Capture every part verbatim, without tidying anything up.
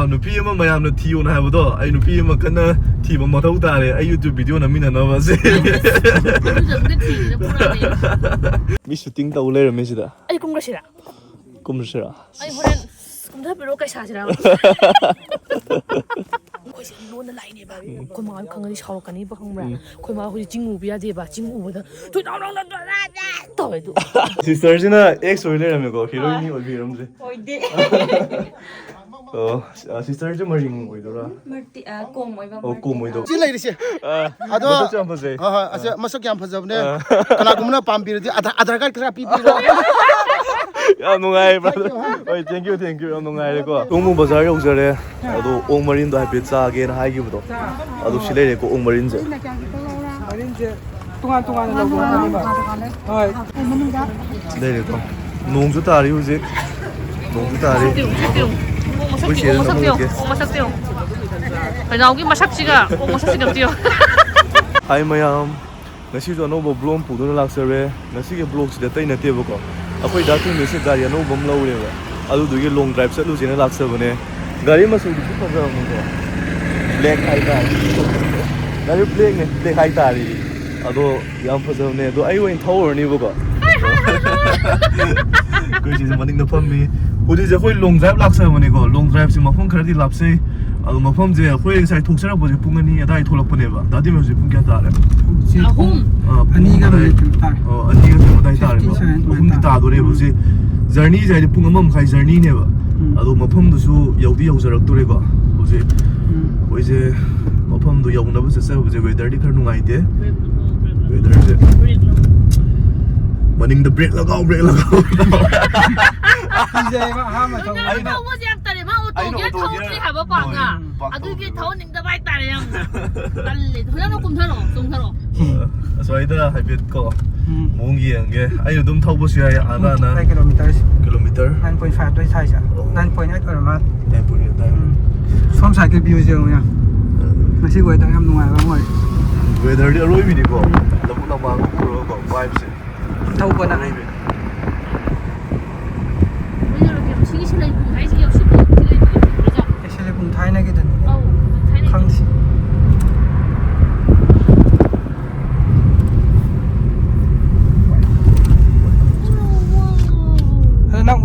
ꯅꯨꯄꯤ ꯑꯃ ꯃꯌꯥꯝꯅ ꯊꯤꯌꯣꯅ ꯍꯥꯏꯕꯗꯣ, ꯑꯩ ꯅꯨꯄꯤ ꯑꯃ ꯀꯟꯅ ꯊꯤꯕ ꯃꯊꯧ ꯇꯥꯔꯦ, ꯑꯩ YouTube video ꯅꯝꯃꯤꯟꯅꯅꯕꯁꯦ꯫ ꯑꯗꯨꯁꯨ ꯑꯝꯇ ꯊꯤꯔꯤꯗ ꯄꯨꯔꯥꯅꯦ꯫ ꯃꯤ shooting ꯇꯧ ꯂꯩꯔꯝꯃꯦ ꯁꯤꯗ꯫ ꯑꯩ ꯀꯨꯝꯈ꯭ꯔꯁꯤꯔꯥ? ꯀꯨꯝꯁꯤꯔꯥ? ꯑꯩ ꯍꯣꯔꯦꯟ ꯀꯨꯝꯊꯕꯤꯔꯣ ꯀꯩꯁꯥꯁꯤꯔꯥ? ꯑꯩꯈꯣꯏꯁꯦ ꯂꯣꯟꯅ ꯂꯥꯛꯏꯅꯦꯕ꯫ ꯑꯩꯈꯣꯏ ꯃꯃꯥꯅ ꯈꯪꯉꯗꯤ ꯁꯥꯎꯔꯛꯀꯅꯤꯕ, ꯈꯪꯕ꯭ꯔꯥ? ꯑꯩꯈꯣꯏ ꯃꯥ ꯍꯧꯖꯤꯛ ꯆꯤꯡ ꯎꯕ ꯌꯥꯗꯦꯕ꯫ ꯆꯤꯡ ꯎꯕꯗ ꯊꯣꯏꯅꯥꯎ ꯅꯥꯎꯅ ꯇꯧꯋꯦ ꯑꯗꯨ꯫ Sisterꯁꯤꯅ ex ꯑꯣꯏ ꯂꯩꯔꯝꯃꯦꯀꯣ, heroine ꯑꯣꯏꯕꯤꯔꯝꯁꯦ꯫ ꯑꯣꯏꯗꯦ꯫ ꯑꯣ, sisterꯁꯦ ꯃꯔꯤꯡ ꯑꯣꯏꯗꯣꯏꯔꯥ? ꯃꯔꯇꯤ-, ꯑ, ꯀꯣꯝ ꯑꯣꯏꯕ ꯑꯣ, ꯃꯔꯇꯤ꯫ ꯀꯣꯝ ꯑꯣꯏꯗꯧꯕ꯫ ꯁꯤ ꯂꯩꯔꯤꯁꯦ꯫ ꯑ, ꯑꯗꯣ ꯃꯁꯛꯁꯨ ꯌꯥꯝ ꯐꯖꯩ꯫ ꯍꯣꯏ, ꯍꯣꯏ, ꯑꯁꯤ ꯑ꯫ ꯃꯁꯛ ꯌꯥꯝ ꯐꯖꯕꯅꯦ꯫ ꯑ꯫ ꯀꯅꯥꯒꯨꯝꯕꯅ ꯄꯥꯝꯕꯤꯔꯗꯤ ꯑꯙꯥ-, ꯑꯙꯥꯔ card ꯈꯔ ꯄꯤꯕꯤꯔꯣ꯫ ꯌꯥꯝ ꯅꯨꯡꯉꯥꯏꯔꯦ, brother꯫ ꯍꯣꯏ, thank you, thank you꯫ ꯌꯥꯝ ꯅꯨꯡꯉꯥꯏꯔꯦꯀꯣ꯫ ꯇꯣꯡꯃꯨ ꯕꯖꯥꯔ ꯌꯧꯖꯔꯦ꯫ ꯑꯗꯣ ꯑꯣꯛ ꯃꯔꯤꯟꯗꯣ ꯍꯥꯏꯐꯦꯠ ꯆꯥꯒꯦꯅ ꯍꯥꯏꯈꯤꯕꯗꯣ꯫ ꯑꯗꯣ ꯁꯤ ꯂꯩꯔꯦꯀꯣ, ꯑꯣꯛ ꯃꯔꯤꯟꯁꯦ꯫ ꯃꯔꯤꯟꯁꯦ ꯇꯣꯉꯥꯟ ꯇꯣꯉꯥꯟꯅ ꯂꯧꯕ ꯌꯥꯅꯤꯕ꯫ ꯍꯣꯏ꯫ ꯁꯤ ꯂꯩꯔꯦꯀꯣ꯫ ꯅꯣꯡꯁꯨ ꯇꯥꯔꯤ ꯍꯧꯖꯤꯛ꯫ ꯅꯣꯡꯁꯨ ꯇꯥꯔꯤ꯫ ꯁꯛꯄꯤꯌꯨ, ꯁꯛꯄꯤꯌꯨ꯫ ꯑꯣꯛ ꯃꯁꯛ ꯑꯩꯈꯣꯏ ꯄꯤꯌꯨ, ꯑꯣꯛ ꯆꯦꯗ ꯃꯁꯛ ꯄꯤꯌꯨ, ꯅꯝꯍꯜꯂꯨꯒꯦ꯫ ꯑꯣꯛ ꯃꯁꯛ ꯄꯤꯌꯨ꯫ ꯀꯩꯅꯥꯎꯒꯤ ꯃꯁꯛꯁꯤꯒ ꯑꯣꯛ ꯃꯁꯛꯁꯤꯒ ꯄꯤꯌꯨ꯫ Hi ꯃꯌꯥꯝ, ꯉꯁꯤꯁꯨ ꯑꯅꯧꯕ vlog ꯄꯨꯗꯨꯅ ꯂꯥꯛꯆꯔꯦ꯫ ꯉꯁꯤꯒꯤ vlogꯁꯤꯗꯤ ꯑꯇꯩ ꯅꯠꯇꯦꯕꯀꯣ, ꯑꯩꯈꯣꯏ ꯗꯥ ꯊꯣꯏꯅꯁꯦ ꯒꯥꯔꯤ ꯑꯅꯧꯕ ꯑꯃ ꯂꯧꯔꯦꯕ, ꯑꯗꯨꯗꯨꯒꯤ long drive ꯆꯠꯂꯨꯁꯦꯅ ꯂꯥꯛꯆꯕꯅꯦ꯫ ꯒꯥꯔꯤ ꯃꯆꯨꯗꯨꯁꯨ ꯐꯖꯕꯅꯤꯀꯣ, black ꯍꯥꯏꯇꯥꯔꯦ꯫ ꯒꯥꯔꯤ blackꯅꯦ, black ꯍꯥꯏꯇꯥꯔꯦ꯫ ꯑꯗꯣ ꯌꯥꯝ ꯐꯖꯕꯅꯦ꯫ ꯑꯗꯣ ꯑꯩ ꯑꯣꯏꯅ ꯊꯧꯔꯅꯤꯕꯀꯣ꯫ ꯑꯩꯈꯣꯏ ꯁꯤꯁꯦ ꯃꯅꯤꯡꯗ ꯐꯝꯃꯤ꯫ ꯍꯧꯖꯤꯛꯁꯦ ꯑꯩꯈꯣꯏ long drive ꯂꯥꯛꯆꯕꯅꯦꯀꯣ꯫ Long driveꯁꯦ ꯃꯐꯝ ꯈꯔꯗꯤ ꯂꯥꯞꯆꯩ꯫ ꯑꯗꯣ ꯃꯐꯝꯁꯦ ꯑꯩꯈꯣꯏ ꯉꯁꯥꯏ ꯊꯣꯛꯆꯔꯛꯄꯁꯦ ꯄꯨꯡ ꯑꯅꯤ ꯑꯗꯥꯏ ꯊꯣꯛꯂꯛꯄꯅꯦꯕ꯫ ꯗꯥꯗꯤ ꯍꯧꯖꯤꯛ ꯄꯨꯡ ꯀꯌꯥ ꯇꯥꯔꯦ? ꯍꯧꯖꯤꯛ ꯄꯨꯡ ꯑꯍꯨꯝ꯫ ꯑ, ꯄꯨꯡ ꯑꯅꯤꯒ ꯑꯍꯨꯝ ꯑꯗꯥꯏ꯫ Minute ꯇꯥꯔꯦ꯫ ꯑꯣ, ꯑꯅꯤꯒ minute ꯑꯗꯥꯏ ꯇꯥꯔꯦꯀꯣ꯫ Fifty seven ꯑꯗꯨꯃꯥꯏꯅ ꯑꯍꯨꯝꯗꯤ ꯇꯥꯔꯦ꯫ ꯇꯥꯗꯣꯔꯦꯕ ꯎꯝ꯫ ꯍꯧꯖꯤꯛ꯫ Journeyꯁꯦ ꯍꯥꯏꯗꯤ ꯄꯨꯡ ꯑꯃ ꯃꯈꯥꯏ journeyꯅꯦꯕ꯫ ꯎꯝ꯫ ꯑꯗꯣ ꯃꯐꯝꯗꯨꯁꯨ ꯌꯧꯗꯤ ꯌꯧꯖꯔꯛꯇꯣꯔꯦꯀꯣ꯫ ꯍꯧꯖꯤꯛ ꯎꯝ꯫ ꯑꯩꯈꯣꯏꯁꯦ ꯃꯐꯝꯗꯣ ꯌꯧꯅꯕ ꯆꯠꯆꯕꯁꯦ weatherꯗꯤ ꯈꯔ ꯅꯨꯡꯉꯥꯏꯇꯦ꯫ Weatherꯁꯦ꯫ ꯃꯅꯤꯡꯗ brake ꯂꯒꯥꯎ, brake ꯂꯒꯥꯎ꯫ ꯀꯤꯖꯩꯕ ꯑꯍꯥꯟꯕ ꯊꯧꯕꯗ꯫ ꯑꯩꯅ ꯊꯧꯕꯁꯦ ꯌꯥꯝ ꯇꯜꯂꯦ꯫ ꯃꯥ ꯑꯩꯅ autoꯒꯤꯌꯔ autoꯒꯤꯌꯔ ꯊꯧꯗ꯭ꯔꯤ ꯍꯥꯏꯕ ꯄꯥꯛꯅ꯫ ꯍꯣꯏ, ꯄꯥꯛ ꯑꯗꯨꯒꯤ ꯊꯧꯗ꯭ꯔꯤ꯫ ꯊꯧꯍꯟꯅꯤꯡꯗꯕ ꯍꯥꯏꯇꯥꯔꯦ ꯌꯥꯝꯅ꯫ ꯇꯜꯂꯦ꯫ ꯐꯖꯅ ꯀꯨꯝꯊꯔꯛꯑꯣ, ꯆꯣꯡꯊꯔꯛꯑꯣ꯫ ꯑꯁ꯭ꯋꯥꯏꯗ ꯍꯥꯏꯐꯦꯠ ꯀꯣ, ꯎꯝ꯫ ꯃꯑꯣꯡ ꯌꯦꯡꯉꯒꯦ꯫ ꯑꯩꯅ ꯑꯗꯨꯝ ꯊꯧꯕꯁꯨ ꯌꯥꯏ, ꯑꯥ ꯇꯥꯅ꯫ ꯂꯩ, kilometerꯁꯦ꯫ Kilometer? Nine point five ꯂꯣꯏ ꯊꯥꯏꯁꯦ꯫ ꯑꯣ꯫ Nine point eight ꯑꯣꯏꯔ ꯃꯥꯜꯂꯦ꯫ Nine point eight ꯑꯗꯥꯏ ꯑꯣꯏꯔꯝꯅꯤ꯫ ꯎꯝ꯫ ꯁꯣꯝ sideꯀꯤ viewꯁꯦ ꯌꯦꯡꯉꯨ ꯌꯥꯝ꯫ ꯑ꯫ ꯉꯁꯤ weather ꯌꯥꯝ ꯅꯨꯡꯉꯥꯏꯕ ꯑꯃ ꯑꯣꯏ꯫ Weatherꯗꯤ ꯑꯔꯣꯏꯕꯤꯅꯤꯀꯣ꯫ ꯂꯧꯕꯨꯛ ꯂꯝꯍꯥꯡꯒ ꯎꯔꯒꯀꯣ, vibeꯁꯦ꯫ ꯊꯧꯕꯅ꯫ ꯑꯔꯣꯏꯕꯤ꯫ ꯀꯩꯗꯧꯔꯒꯦ? ꯃꯁꯤꯒꯤ ꯁꯤꯂꯩ ꯄꯨꯡ ꯍꯥꯏꯁꯤꯒꯤ ꯁꯤ ꯄꯨꯡ ꯁꯤꯂꯩ ꯄꯨꯡ ꯁꯤꯗ꯭ꯔꯣ? ꯑꯦ, ꯁꯤ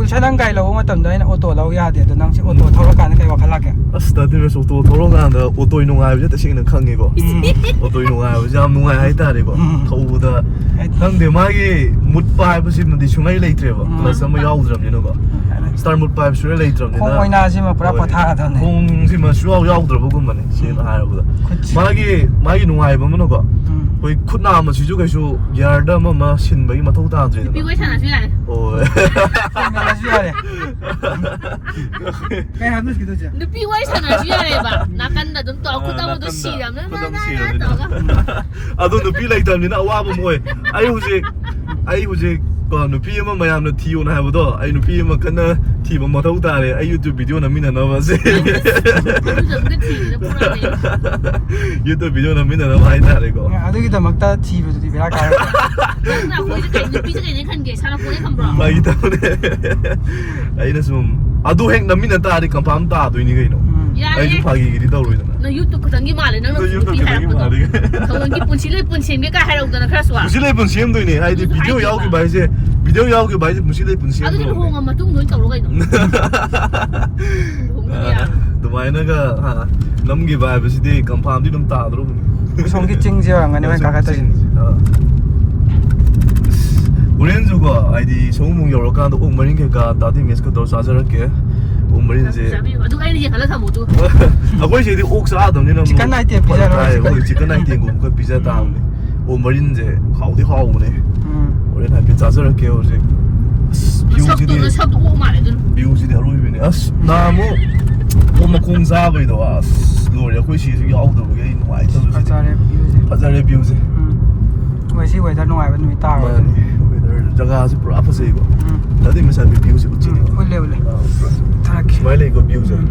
ꯁꯥꯔ, ꯅꯪ ꯒꯥꯔꯤ ꯂꯧꯕ ꯃꯇꯝꯗ ꯑꯩꯅ ꯑꯣꯇꯣ ꯂꯧ ꯌꯥꯗꯦ ꯑꯗꯣ, ꯅꯪꯁꯦ ꯑꯣꯇꯣ ꯊꯧꯔꯀꯥꯟꯗ ꯀꯩ ꯋꯥꯈꯜ ꯂꯥꯛꯀꯦ? ꯑꯁ, ꯇꯥꯇꯤ ꯃꯦꯁ, ꯑꯣꯇꯣ ꯊꯧꯔꯀꯥꯟꯗ ꯑꯣꯇꯣꯒꯤ ꯅꯨꯡꯉꯥꯏꯕꯁꯦ ꯇꯁꯦꯡꯅ ꯈꯪꯉꯦꯀꯣ꯫ ꯎꯝ꯫ ꯑꯣꯇꯣꯒꯤ ꯅꯨꯡꯉꯥꯏꯕꯁꯦ ꯌꯥꯝ ꯅꯨꯡꯉꯥꯏ ꯍꯥꯏꯇꯥꯔꯦꯀꯣ꯫ ꯎꯝ꯫ ꯊꯧꯕꯗ ꯍꯥꯏꯗꯤ ꯈꯪꯗꯦ, ꯃꯥꯒꯤ ꯃꯨꯠꯄ ꯍꯥꯏꯕꯁꯤꯃꯗꯤ ꯁꯨꯡꯂꯩ ꯂꯩꯇ꯭ꯔꯦꯕ꯫ ꯎꯝ꯫ ꯀ꯭ꯂꯁ ꯑꯃ ꯌꯥꯎꯗ꯭ꯔꯕꯅꯤꯅꯀꯣ꯫ ꯎꯝ꯫ ꯁ꯭ꯇꯥꯔ ꯃꯨꯠꯄ ꯍꯥꯏꯕ ꯁꯨꯡꯂꯩ ꯂꯩꯇ꯭ꯔꯕꯅꯤꯅ꯫ ꯈꯣꯡ ꯑꯣꯏꯅꯥꯁꯤꯃ ꯄꯨꯔꯥ ꯍꯣꯏ꯫ ꯄꯣꯊꯥꯔꯗꯕꯅꯦ꯫ ꯈꯣꯡꯁꯤꯃ ꯁꯨꯡꯌꯥꯎ ꯌꯥꯎꯗ꯭ꯔꯕꯒꯨꯝꯕꯅꯦ, ꯁꯦꯡꯅ ꯍꯥꯏꯔꯕꯗ꯫ ꯈꯨꯠ ꯃꯥꯒꯤ, ꯃꯥꯒꯤ ꯅꯨꯡꯉꯥꯏꯕ ꯑꯃꯅꯀꯣ꯫ ꯎꯝ꯫ ꯑꯩꯈꯣꯏ ꯈꯨꯠ ꯅꯥꯝꯃꯁꯤꯁꯨ ꯀꯩꯁꯨ ꯒꯤꯌꯥꯔꯗ ꯑꯃ ꯑꯃ ꯁꯤꯟꯕꯒꯤ ꯃꯊꯧ ꯇꯥꯗ꯭ꯔꯦꯗꯅ꯫ ꯅꯨꯄꯤ ꯋꯥꯔꯤ ꯁꯥꯟꯅꯁꯨ ꯌꯥꯔꯦ꯫ ꯍꯣꯏ꯫ ꯁꯤꯟꯕꯤꯔꯁꯨ ꯌꯥꯔꯦ꯫ ꯀꯩ ꯍꯥꯏꯕꯅꯣ ꯁꯤꯗꯣꯏꯁꯦ? ꯅꯨꯄꯤ ꯋꯥꯔꯤ ꯁꯥꯟꯅꯔꯁꯨ ꯌꯥꯔꯦꯕ꯫ ꯅꯥꯀꯟꯗ ꯑꯗꯨꯝ ꯇꯧ, ꯈꯨꯠ ꯑꯥ, ꯑꯃꯗꯣ ꯅꯥꯀꯟꯗ ꯁꯤꯔꯕꯅꯤꯅ ꯈꯨꯠ ꯑꯃ ꯃꯥ ꯁꯤꯔꯕꯅꯤꯅ꯫ ꯇꯧꯔꯒ꯫ ꯑꯗꯣ ꯅꯨꯄꯤ ꯂꯩꯇꯕꯅꯤꯅ ꯑꯋꯥꯕ ꯑꯃ ꯑꯣꯏ꯫ ꯑꯩ ꯍꯧꯖꯤꯛ, ꯑꯩ ꯍꯧꯖꯤꯛ ꯀꯣ, ꯅꯨꯄꯤ ꯑꯃ ꯃꯌꯥꯝꯅ ꯊꯤꯌꯣꯅ ꯍꯥꯏꯕꯗꯣ, ꯑꯩ ꯅꯨꯄꯤ ꯑꯃ ꯀꯟꯅ ꯊꯤꯕ ꯃꯊꯧ ꯇꯥꯔꯦ, ꯑꯩ YouTube video ꯅꯝꯃꯤꯟꯅꯅꯕ ꯁꯦ꯫ ꯑꯗꯨꯁꯨ ꯑꯃꯨꯛꯀ ꯊꯤꯔꯤꯗ ꯄꯨꯔꯥ ꯂꯩ꯫ YouTube video ꯅꯝꯃꯤꯟꯅꯅꯕ ꯍꯥꯏꯇꯥꯔꯦꯀꯣ꯫ ꯑꯗꯨꯒꯤꯗꯃꯛꯇ ꯊꯤꯕꯗꯨꯗꯤ ꯕꯦꯔꯥ ꯀꯥꯔꯦ꯫ ꯅꯪꯅ ꯑꯩꯈꯣꯏꯁꯦ ꯀꯩ, ꯅꯨꯄꯤꯁꯦ ꯀꯩꯅꯦ ꯈꯟꯒꯦ? ꯁꯥꯟꯅꯄꯣꯠꯅꯦ ꯈꯟꯕ꯭ꯔꯣ? ꯐꯥꯒꯤ ꯇꯧꯕꯅꯦ꯫ ꯑꯩꯅ ꯁꯨꯝ ꯑꯗꯨ ꯍꯦꯛ ꯅꯝꯃꯤꯟꯅ ꯇꯥꯔꯗꯤ confirm ꯇꯥꯗꯣꯏꯅꯤ ꯀꯩꯅꯣ꯫ ꯎꯝ꯫ ꯌꯥꯔꯦ꯫ ꯑꯩꯁꯨ ꯐꯥꯒꯤꯒꯤꯗꯤ ꯇꯧꯔꯣꯏꯗꯅ꯫ ꯅꯪ YouTube ꯈꯛꯇꯪꯒꯤ ꯃꯥꯜꯂꯦ, ꯅꯪꯅ ꯑꯗꯣ ꯍꯧꯖꯤꯛ YouTube ꯅꯨꯄꯤ ꯈꯛꯇꯪꯒꯤ ꯍꯥꯏꯔꯛꯄꯗꯣ꯫ ꯃꯥꯜꯂꯦ꯫ ꯊꯑꯣꯏꯒꯤ ꯄꯨꯟꯁꯤ ꯂꯣꯏ ꯄꯨꯟꯁꯦꯝꯒꯦ ꯀꯥꯏ ꯍꯥꯏꯔꯛꯎꯗꯅ ꯈꯔꯁꯨ꯫ ꯄꯨꯟꯁꯤ ꯂꯣꯏ ꯄꯨꯟꯁꯦꯝꯗꯣꯏꯅꯦ, ꯍꯥꯏꯗꯤ ꯑꯗꯨꯁꯨ video ꯍꯥꯏꯗꯦꯕ꯫ ꯌꯥꯎꯈꯤꯕ ꯍꯥꯏꯁꯦ, video ꯌꯥꯎꯈꯤꯕ ꯍꯥꯏꯁꯦ ꯄꯨꯟꯁꯤ ꯂꯣꯏ ꯑꯗꯨꯗꯤ ꯄꯨꯟꯁꯦꯝꯗꯣꯏꯅꯦ꯫ ꯂꯨꯍꯣꯡꯉ ꯃꯇꯨꯡꯗ ꯑꯣꯏꯅ ꯇꯧꯔꯣ ꯀꯩꯅꯣ꯫ ꯂꯨꯍꯣꯡꯕꯗꯤ ꯌꯥꯔꯣꯏ꯫ ꯑꯗꯨꯃꯥꯏꯅꯒ, ꯍꯥ, ꯅꯝꯈꯤꯕ ꯍꯥꯏꯕꯁꯤꯗꯤ confirmꯗꯤ ꯑꯗꯨꯝ ꯇꯥꯗ꯭ꯔꯣꯕꯅꯤ꯫ ꯑꯁꯣꯝꯒꯤ ꯆꯤꯡꯁꯦ ꯑꯣꯏꯔꯝꯒꯅꯤ ꯃꯣꯏꯅ ꯀꯥꯈꯠꯇꯣꯏꯁꯦ꯫ ꯆꯤꯡꯁꯦ, ꯑꯥ꯫ ꯍꯣꯔꯦꯟꯁꯨꯀꯣ, ꯍꯥꯏꯗꯤ ꯁꯣꯝꯕꯨꯡ ꯌꯧꯔꯀꯥꯟꯗ ꯑꯣꯛ ꯃꯔꯤꯟ ꯀꯩꯀꯥ ꯇꯥꯇꯤ ꯃꯦꯁꯀ ꯇꯧꯔ ꯆꯥꯖꯔꯛꯀꯦ꯫ ꯑꯣꯛ ꯃꯔꯤꯟꯁꯦ꯫ ꯆꯥꯕꯤꯌꯨ꯫ ꯑꯗꯨꯒ ꯑꯩꯅ ꯌꯦꯡꯍꯜꯂ ꯊꯝꯃꯣ ꯑꯗꯨ꯫ ꯑꯩꯈꯣꯏ ꯁꯤꯗꯤ ꯑꯣꯛ ꯆꯥꯗꯕꯅꯤꯅ ꯑꯃꯨꯛ chicken item ꯐꯔꯛ ꯄꯤꯖꯔꯣꯏ, ꯇꯥꯏ꯫ Chicken꯫ ꯑꯩꯈꯣꯏ chicken itemꯒꯨꯝꯕ ꯈꯔ ꯄꯤꯖ ꯇꯥꯕꯅꯦ꯫ ꯑꯣꯛ ꯃꯔꯤꯟꯁꯦ ꯍꯥꯎꯗꯤ ꯍꯥꯎꯕꯅꯦ꯫ ꯎꯝ꯫ ꯍꯣꯔꯦꯟ ꯍꯥꯏꯐꯦꯠ ꯆꯥꯖꯔꯛꯀꯦ ꯍꯧꯖꯤꯛ꯫ ꯑꯁ, ꯃꯁꯛꯇꯨ, viewꯁꯤꯗꯤ, ꯅꯁꯛꯇꯨ ꯑꯣꯛ ꯃꯥꯜꯂꯦ ꯑꯗꯨꯅ꯫ Viewꯁꯤꯗꯤ ꯑꯔꯣꯏꯕꯤꯅꯦ꯫ ꯑꯁ, ꯅꯍꯥꯟꯃꯨꯛ ꯑꯣꯛ ꯃꯈꯣꯡ ꯆꯥꯕꯩꯗꯣ, ꯑꯁ, ꯂꯣꯏꯔꯦ꯫ ꯑꯩꯈꯣꯏ ꯁꯤꯁꯨ ꯌꯥꯎꯗꯕꯒꯤ ꯑꯩ ꯅꯨꯡꯉꯥꯏꯇꯕꯁꯤꯗꯤ꯫ ꯐꯖꯔꯦ viewꯁꯦ꯫ ꯐꯖꯔꯦ viewꯁꯦ꯫ ꯎꯝ꯫ ꯉꯁꯤ weather ꯅꯨꯡꯉꯥꯏꯕ ꯅꯨꯃꯤꯠ ꯇꯥꯔꯦ꯫ ꯃꯥꯅꯦ꯫ Weather ꯖꯒꯥꯁꯤ ꯄꯨꯔꯥ ꯐꯖꯩꯀꯣ꯫ ꯎꯝ꯫ ꯑꯗꯨꯏ ꯃꯁꯥ viewꯁꯦ ꯎꯠꯆꯅꯤꯡꯕ꯫ ꯎꯝ, ꯎꯠꯂꯦ, ꯎꯠꯂꯦ꯫ ꯑꯥ, ꯊꯥꯔꯛꯀꯦ꯫ ꯁꯨꯃꯥꯏꯅ ꯂꯩꯀꯣ viewꯁꯦ꯫ ꯎꯝ꯫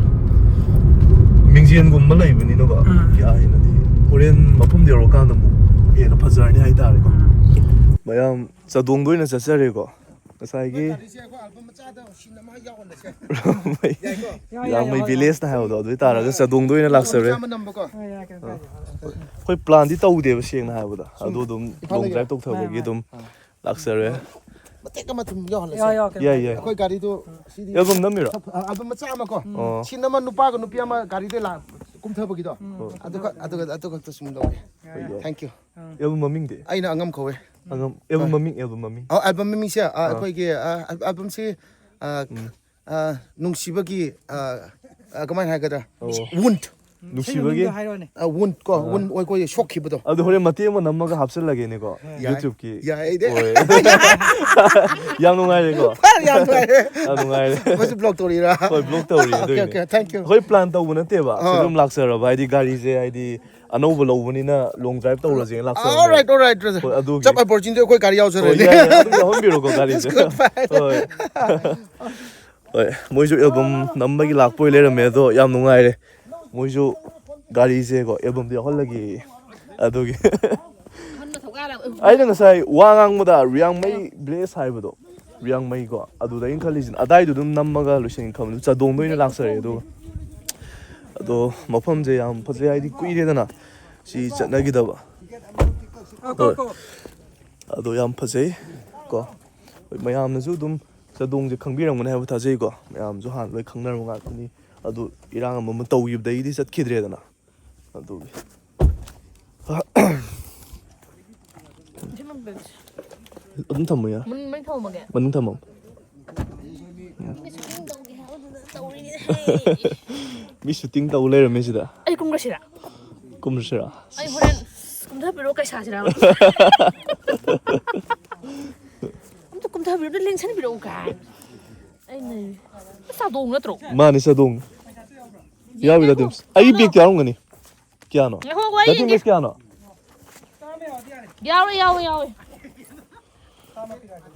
ꯃꯤꯡꯖꯦꯜꯒꯨꯝꯕ ꯂꯩꯕꯅꯤꯅꯀꯣ, ꯎꯝ꯫ ꯀꯌꯥ ꯍꯦꯟꯅꯗꯤ꯫ ꯍꯣꯔꯦꯟ ꯃꯐꯝꯗ ꯌꯧꯔꯀꯥꯟꯗ ꯑꯃꯨꯛ ꯍꯦꯟꯅ ꯐꯖꯔꯅꯤ ꯍꯥꯏꯇꯥꯔꯦꯀꯣ꯫ ꯎꯝ꯫ ꯃꯌꯥꯝ ꯆꯥꯗꯣꯡꯗ ꯑꯣꯏꯅ ꯆꯠꯆꯔꯦꯀꯣ꯫ ꯉꯁꯥꯏꯒꯤ ꯒꯥꯔꯤꯁꯦ ꯑꯩꯈꯣꯏ album ꯃꯆꯥꯗ scene ꯑꯃ ꯌꯥꯎꯍꯜꯂꯁꯦ꯫ ꯔꯥꯡꯃꯩ, ꯌꯥꯏꯀꯣ? ꯌꯥꯏ, ꯌꯥꯏ, ꯔꯥꯡꯃꯩ ꯌꯥꯏ꯫ Village ꯅ ꯍꯥꯏꯕꯗꯣ ꯑꯗꯨ ꯑꯣꯏꯇꯥꯔꯒ ꯆꯥꯗꯣꯡꯗ ꯑꯣꯏꯅ ꯂꯥꯛꯆꯔꯦ꯫ ꯃꯆꯥ ꯑꯃ ꯅꯝꯕꯀꯣ꯫ ꯍꯣꯏ, ꯌꯥꯏ, ꯀꯩꯝ ꯀꯥꯏꯗꯦ꯫ ꯑꯩꯈꯣꯏ plan ꯗꯤ ꯇꯧꯗꯦꯕ, ꯁꯦꯡꯅ ꯍꯥꯏꯕꯗ꯫ ꯁꯨꯝ ꯑꯗꯨ ꯑꯗꯨꯝ long ꯏꯝꯐꯥꯜꯗꯒꯤ drive ꯇꯧꯊꯕꯒꯤ ꯃꯥꯅꯦ, ꯑꯗꯨꯝ ꯃꯥꯅꯦ꯫ ꯂꯥꯛꯆꯔꯦ꯫ ꯃꯇꯦꯛ ꯑꯃ ꯑꯗꯨꯝ ꯌꯥꯎꯍꯜꯂꯁꯦ꯫ ꯌꯥ, ꯌꯥ, ꯀꯩꯝ ꯌꯥꯏ, ꯀꯥꯏꯗꯦ꯫ ꯌꯥꯏ꯫ ꯑꯩꯈꯣꯏ ꯒꯥꯔꯤꯗꯣ ꯁꯤꯗꯤ ꯑꯦꯜꯕꯝ ꯅꯝꯃꯤꯔꯣ? ꯑ, ꯑꯦꯜꯕꯝ ꯃꯆꯥ ꯑꯃ ꯀꯣ꯫ ꯑꯣ꯫ ꯁꯤꯟ ꯑꯃ ꯅꯨꯄꯥꯒ ꯅꯨꯄꯤ ꯑꯃ ꯒꯥꯔꯤꯗ ꯂꯥꯛ ꯀꯨꯝꯊꯕꯒꯤꯗꯣ꯫ ꯑꯣ꯫ ꯑꯗꯨ ꯈꯛ-, ꯑꯗꯨ ꯈꯛ-, ꯑꯗꯨ ꯈꯛꯇ ꯁꯨꯝ ꯂꯧꯒꯦ꯫ ꯌꯥꯏ, ꯌꯥꯏ꯫ Thank you꯫ ꯑꯦꯜꯕꯝ ꯃꯃꯤꯡꯗꯤ? ꯑꯩꯅ ꯑꯉꯝ ꯀꯧꯋꯦ꯫ ꯑꯉꯝ-, ꯑꯦꯜꯕꯝ ꯍꯣꯏ꯫ ꯃꯃꯤꯡ, ꯑꯦꯜꯕꯝ ꯃꯃꯤꯡ꯫ ꯑ, ꯑꯦꯜꯕꯝ ꯃꯃꯤꯡꯁꯦ, ꯑ, ꯑꯥ꯫ ꯑꯩꯈꯣꯏꯒꯤ, ꯑ, ꯑꯦꯜꯕꯝꯁꯤ, ꯑ, ꯎꯝ꯫ ꯑ, ꯅꯨꯡꯁꯤꯕꯒꯤ, ꯑ, ꯑ, ꯀꯃꯥꯏꯅ ꯍꯥꯏꯒꯗ꯭ꯔꯥ? ꯑꯣ꯫ Wound꯫ ꯅꯨꯡꯁꯤꯕꯒꯤ? ꯏꯁꯩ ꯃꯃꯤꯡꯗꯣ ꯍꯥꯏꯔꯣꯅꯦ꯫ ꯑ, wound ꯀꯣ, ꯑꯥ꯫ Wound ꯑꯩꯈꯣꯏꯒꯤ ꯁꯣꯛꯈꯤꯕꯗꯣ꯫ ꯑꯗꯨ ꯍꯣꯔꯦꯟ ꯃꯇꯦꯛ ꯑꯃ ꯅꯝꯃꯒ ꯍꯥꯞꯆꯤꯜꯂꯒꯦꯅꯦꯀꯣ, ꯌꯥꯏ꯫ YouTube-ꯀꯤ꯫ ꯌꯥꯏ, ꯑꯩꯗꯤ꯫ ꯍꯣꯏ꯫ ꯌꯥꯝ ꯅꯨꯡꯉꯥꯏꯔꯦꯀꯣ? ꯌꯥꯝ ꯅꯨꯡꯉꯥꯏꯔꯦ꯫ ꯌꯥꯝ ꯅꯨꯡꯉꯥꯏꯔꯦ꯫ ꯃꯣꯏꯁꯨ block ꯇꯧꯔꯤꯔꯥ? ꯍꯣꯏ, block ꯇꯧꯔꯤ, okay, ꯑꯗꯨꯒꯤꯅꯦ꯫ Okay, thank you꯫ ꯑꯩꯈꯣꯏ plan ꯇꯧꯕ ꯅꯠꯇꯦꯕ, ꯑꯥ꯫ ꯁꯤꯗ ꯑꯗꯨꯝ ꯂꯥꯛꯆꯔꯕ, ꯍꯥꯏꯗꯤ ꯒꯥꯔꯤꯁꯦ, ꯍꯥꯏꯗꯤ ꯑꯅꯧꯕ ꯂꯧꯕꯅꯤꯅ long drive ꯇꯧꯔꯁꯦꯅ ꯂꯥꯛꯆꯕꯅꯦ꯫ All right, all right, brother꯫ ꯍꯣꯏ, ꯑꯗꯨꯒꯤ꯫ ꯆꯞ opportunity ꯑꯩꯈꯣꯏ ꯒꯥꯔꯤ ꯌꯥꯎꯖꯔꯅꯤ꯫ ꯍꯣꯏ, ꯌꯥꯏ, ꯌꯥꯏ, ꯑꯗꯨꯝ ꯌꯥꯎꯍꯟꯕꯤꯔꯣꯀꯣ ꯒꯥꯔꯤꯁꯦ꯫ It's good, fine꯫ ꯍꯣꯏ꯫ ꯍꯣꯏ, ꯃꯣꯏꯁꯨ ꯑꯦꯜꯕꯝ ꯅꯝꯕꯒꯤ ꯂꯥꯛꯄ ꯑꯣꯏ ꯂꯩꯔꯝꯃꯦ, ꯑꯗꯣ ꯌꯥꯝ ꯅꯨꯡꯉꯥꯏꯔꯦ꯫ ꯃꯣꯏꯁꯨ ꯒꯥꯔꯤꯁꯦꯀꯣ ꯑꯦꯜꯕꯝꯗ ꯌꯥꯎꯍꯜꯂꯒꯦ꯫ ꯑꯗꯨꯒꯤ ꯑꯩꯅ ꯉꯁꯥꯏ ꯋꯥ ꯉꯥꯡꯕꯗ ꯔꯤꯌꯥꯡꯃꯩ village ꯍꯥꯏꯕꯗꯣ, ꯔꯤꯌꯥꯡꯃꯩꯀꯣ, ꯑꯗꯨꯗ ꯑꯩꯅ ꯈꯜꯂꯤꯁꯤꯅ ꯑꯗꯥꯏꯗꯣ ꯑꯗꯨꯝ ꯅꯝꯃꯒ ꯂꯣꯏꯁꯤꯟꯒꯦ ꯈꯟꯕꯗꯨ ꯆꯥꯗꯣꯡꯗ ꯑꯣꯏꯅ ꯂꯥꯛꯆꯔꯦ꯫ ꯑꯗꯨꯒ ꯑꯗꯣ ꯃꯐꯝꯁꯦ ꯌꯥꯝ ꯐꯖꯩ, ꯍꯥꯏꯗꯤ ꯀꯨꯏꯔꯦꯗꯅ ꯁꯤ ꯆꯠꯅꯈꯤꯗꯕ꯫ ꯍꯣꯏ꯫ ꯑꯗꯣ ꯌꯥꯝ ꯐꯖꯩ ꯀꯣ꯫ ꯍꯣꯏ, ꯃꯌꯥꯝꯅꯁꯨ ꯑꯗꯨꯝ ꯆꯥꯗꯣꯡꯁꯦ ꯈꯪꯕꯤꯔꯝꯒꯅꯤ ꯍꯥꯏꯕ ꯊꯥꯖꯩꯀꯣ꯫ ꯃꯌꯥꯝꯁꯨ ꯍꯥꯟꯅ ꯂꯣꯏ ꯈꯪꯅꯔꯕ ꯉꯥꯛꯇꯅꯤ꯫ ꯑꯗꯨ ꯏꯔꯥꯡ ꯑꯃ ꯑꯃ ꯇꯧꯈꯤꯕꯗꯒꯤꯗꯤ ꯆꯠꯈꯤꯗ꯭ꯔꯦꯗꯅ꯫ ꯑꯗꯨꯒꯤ꯫ ꯑꯗꯨꯝ ꯊꯝꯃꯨ ꯌꯥ꯫ ꯃꯅꯨꯡ ꯊꯝꯃꯝꯃꯒꯦ꯫ ꯃꯅꯨꯡ ꯊꯝꯃꯝꯃꯨ꯫ ꯃꯤ shooting ꯇꯧꯒꯦ ꯍꯥꯏꯕꯗꯨꯗ ꯇꯧꯔꯤꯅꯦ꯫ ꯃꯤ shooting ꯇꯧ ꯂꯩꯔꯝꯃꯦ ꯁꯤꯗ꯫ ꯑꯩ ꯀꯨꯝꯈ꯭ꯔꯁꯤꯔꯥ? ꯀꯨꯝꯈ꯭ꯔꯁꯤꯔꯥ? ꯑꯩ ꯍꯣꯔꯦꯟ ꯀꯨꯝꯊꯕꯤꯔꯛꯑꯣ, ꯀꯩ ꯁꯥꯁꯤꯔꯥ? ꯑꯝꯇ ꯀꯨꯝꯊꯕꯤꯔꯛꯑꯣ, ꯑꯝꯇ ꯂꯦꯡꯁꯟꯕꯤꯔꯛꯑꯣ ꯀꯥꯏꯅ꯫ ꯑꯩꯅ ꯆꯥꯗꯣꯡ ꯅꯠꯇ꯭ꯔꯣ? ꯃꯥꯅꯤ, ꯆꯥꯗꯣꯡ꯫ ꯌꯥꯎꯏ, ꯌꯥꯎꯏ꯫ ꯑꯩ ꯕꯦꯒꯇ ꯌꯥꯎꯔꯝꯒꯅꯤ꯫ ꯀꯌꯥꯅꯣ? ꯉꯥꯏꯈꯣ, ꯑꯩ ꯌꯦꯡꯒꯦ꯫ ꯀꯌꯥꯅꯣ? ꯌꯥꯎꯋꯦ, ꯌꯥꯎꯋꯦ, ꯌꯥꯎꯋꯦ꯫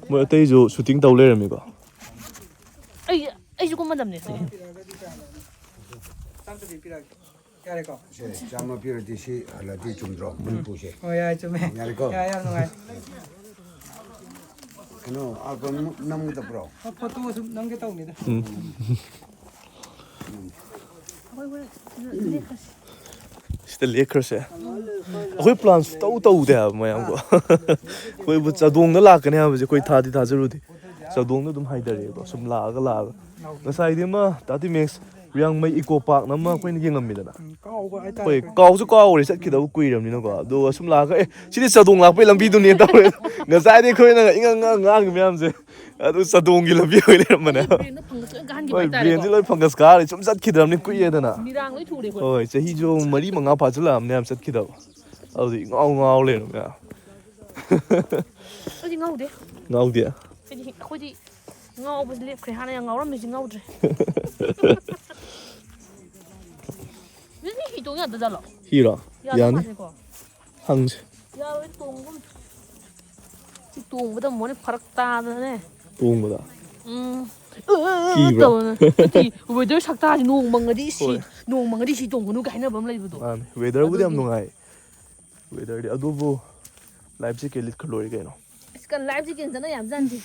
ꯃꯣꯏ ꯑꯇꯩꯁꯨ shooting ꯇꯧ ꯂꯩꯔꯝꯃꯤꯀꯣ꯫ ꯑꯩ, ꯑꯩꯁꯨ ꯀꯨꯝꯃꯗꯕꯅꯦ꯫ ꯁꯦ, ꯆꯥꯝꯃ ꯄꯤꯔꯗꯤ ꯁꯤ ꯍꯜꯂꯗꯤ ꯆꯨꯝꯗ꯭ꯔꯣ? ꯃꯅꯤꯄꯨꯔꯁꯦ꯫ ꯍꯣꯏ, ꯌꯥꯏ, ꯆꯨꯝꯃꯦ꯫ ꯌꯥꯔꯦꯀꯣ? ꯌꯥꯏ, ꯌꯥꯝ ꯅꯨꯡꯉꯥꯏ꯫ ꯀꯩꯅꯣ, ꯑꯜꯕꯝ ꯅꯝꯒꯗꯕ꯭ꯔꯣ? ꯑ, photo ꯁꯨꯝ ꯅꯝꯒꯦ ꯇꯧꯅꯤꯗ꯫ ꯎꯝ꯫ ꯑꯩꯈꯣꯏ ꯍꯣꯔꯦꯟ ꯁꯤꯗ ꯂꯦꯞꯈ꯭ꯔꯁꯤ꯫ ꯂꯦꯛꯈ꯭ꯔꯁꯦ꯫ ꯑꯩꯈꯣꯏ ꯄ꯭ꯂꯥꯟꯁꯨ ꯇꯧ ꯇꯧꯗꯦ ꯍꯥꯏꯕ ꯃꯌꯥꯝꯀꯣ꯫ ꯑꯩꯈꯣꯏꯕꯨ ꯆꯥꯗꯣꯡꯗ ꯂꯥꯛꯀꯅꯤ ꯍꯥꯏꯕꯁꯦ ꯑꯩꯈꯣꯏ ꯊꯥꯗꯤ ꯊꯥꯖꯔꯨꯗꯦ꯫ ꯆꯥꯗꯣꯡꯗ ꯑꯗꯨꯝ ꯍꯥꯏꯊꯔꯛꯑꯦꯀꯣ꯫ ꯁꯨꯝ ꯂꯥꯛꯑꯒ ꯂꯥꯛꯑꯒ ꯉꯁꯥꯏꯗꯤ ꯑꯃ ꯇꯥꯇꯤ ꯃꯦꯛꯁ ꯔꯤꯌꯥꯡꯃꯩ ꯏꯀꯣ ꯄꯥꯔꯛꯅ ꯑꯃ ꯑꯩꯈꯣꯏꯅ ꯌꯦꯡꯉꯝꯃꯤꯗꯅ꯫ ꯍꯣꯏ, ꯀꯥꯎꯁꯨ ꯀꯥꯎꯔꯦ ꯆꯠꯈꯤꯗꯕ ꯀꯨꯏꯔꯕꯅꯤꯅꯀꯣ꯫ ꯑꯗꯨꯒ ꯁꯨꯝ ꯂꯥꯛꯑꯒ "ꯑꯦ, ꯁꯤꯗꯤ ꯆꯥꯗꯣꯡ ꯂꯥꯛꯄꯩ ꯂꯝꯕꯤꯗꯨꯅꯦ" ꯇꯧꯔꯦ꯫ ꯉꯁꯥꯏꯗꯤ ꯑꯩꯈꯣꯏꯅ ꯏꯉꯥꯡ ꯉꯥꯡ ꯉꯥꯡꯉꯤ ꯃꯌꯥꯝꯁꯦ꯫ ꯑꯗꯨ ꯆꯥꯗꯣꯡꯒꯤ ꯂꯝꯕꯤ ꯑꯣꯏ ꯂꯩꯔꯝꯕꯅꯦ꯫ ꯕ꯭ꯔꯦꯟꯗꯣ ꯐꯪꯒꯁ ꯂꯣꯏ ꯀꯥꯍꯟꯈꯤꯕ ꯍꯣꯏ, ꯍꯥꯏꯇꯥꯔꯦꯀꯣ꯫ ꯕ꯭ꯔꯦꯟꯁꯦ ꯂꯣꯏ ꯐꯪꯒꯁ ꯀꯥꯔꯦ꯫ ꯁꯨꯝ ꯆꯠꯈꯤꯗ꯭ꯔꯕꯅꯤ ꯀꯨꯏꯔꯦꯗꯅ꯫ ꯃꯤꯔꯥꯡ ꯂꯣꯏ ꯊꯨꯔꯦ ꯑꯩꯈꯣꯏ꯫ ꯍꯣꯏ, ꯆꯍꯤꯁꯨ ꯃꯔꯤ ꯃꯉꯥ ꯐꯥꯖꯤꯜꯂꯛꯑꯕꯅꯦ ꯌꯥꯝ ꯆꯠꯈꯤꯗꯕ꯫ ꯑꯗꯨꯗꯤ ꯉꯥꯎ ꯉꯥꯎ ꯂꯩꯔꯝꯃꯦ꯫ ꯑꯩꯗꯤ ꯉꯥꯎꯗꯦ꯫ ꯉꯥꯎꯗꯦ? ꯑꯩꯗꯤ, ꯑꯩꯈꯣꯏꯗꯤ ꯉꯥꯎꯕꯁꯦ ꯂꯦꯞꯈ꯭ꯔꯦ꯫ ꯍꯥꯟꯅ ꯌꯥꯝ ꯉꯥꯎꯔꯝꯃꯤꯁꯦ ꯉꯥꯎꯗ꯭ꯔꯦ꯫ ꯃꯤ ꯍꯤ ꯇꯣꯡ ꯌꯥꯗꯖꯥꯠꯂꯣ? ꯍꯤꯔꯣ? ꯌꯥꯗ ꯌꯥꯅꯤ꯫ ꯃꯥꯜꯂꯦꯀꯣ? ꯍꯪꯁꯦ꯫ ꯌꯥꯔꯣꯏ, ꯇꯣꯡꯒꯨꯝ꯫ ꯁꯤ ꯇꯣꯡꯕꯗ ꯑꯃꯨꯛ ꯐꯔꯛ ꯇꯥꯗꯅꯅꯦ꯫ ꯇꯣꯡꯕꯗ? ꯎꯝ꯫ ꯀꯤꯕ꯭ꯔꯥ? ꯇꯧꯗꯅ꯫ ꯅꯠꯇꯦ, ꯋꯦꯗꯔ ꯁꯛꯇꯥꯁꯤ ꯅꯣꯡ ꯃꯪꯉꯗꯤ ꯁꯤ, ꯍꯣꯏ꯫ ꯅꯣꯡ ꯃꯪꯉꯗꯤ ꯁꯤ ꯇꯣꯡꯒꯅꯨ ꯀꯥꯏ ꯍꯥꯏꯅꯕ ꯑꯃ ꯂꯩꯕꯗꯣ꯫ ꯃꯥꯅꯦ, ꯋꯦꯗꯔꯕꯨꯗꯤ ꯌꯥꯝ ꯑꯗꯨꯒꯤ ꯅꯨꯡꯉꯥꯏ꯫ ꯋꯦꯗꯔꯗꯤ ꯑꯗꯨꯕꯨ ꯂꯥꯏꯐ ꯖꯦꯀꯦꯠ ꯂꯤꯠꯈ꯭ꯔ ꯂꯣꯏꯔꯦ ꯀꯩꯅꯣ꯫ ꯑꯁ, ꯀ-, ꯂꯥꯏꯐ ꯖꯦꯀꯦꯠ ꯆꯠꯅ ꯌꯥꯝ ꯖꯥꯠꯅꯤ꯫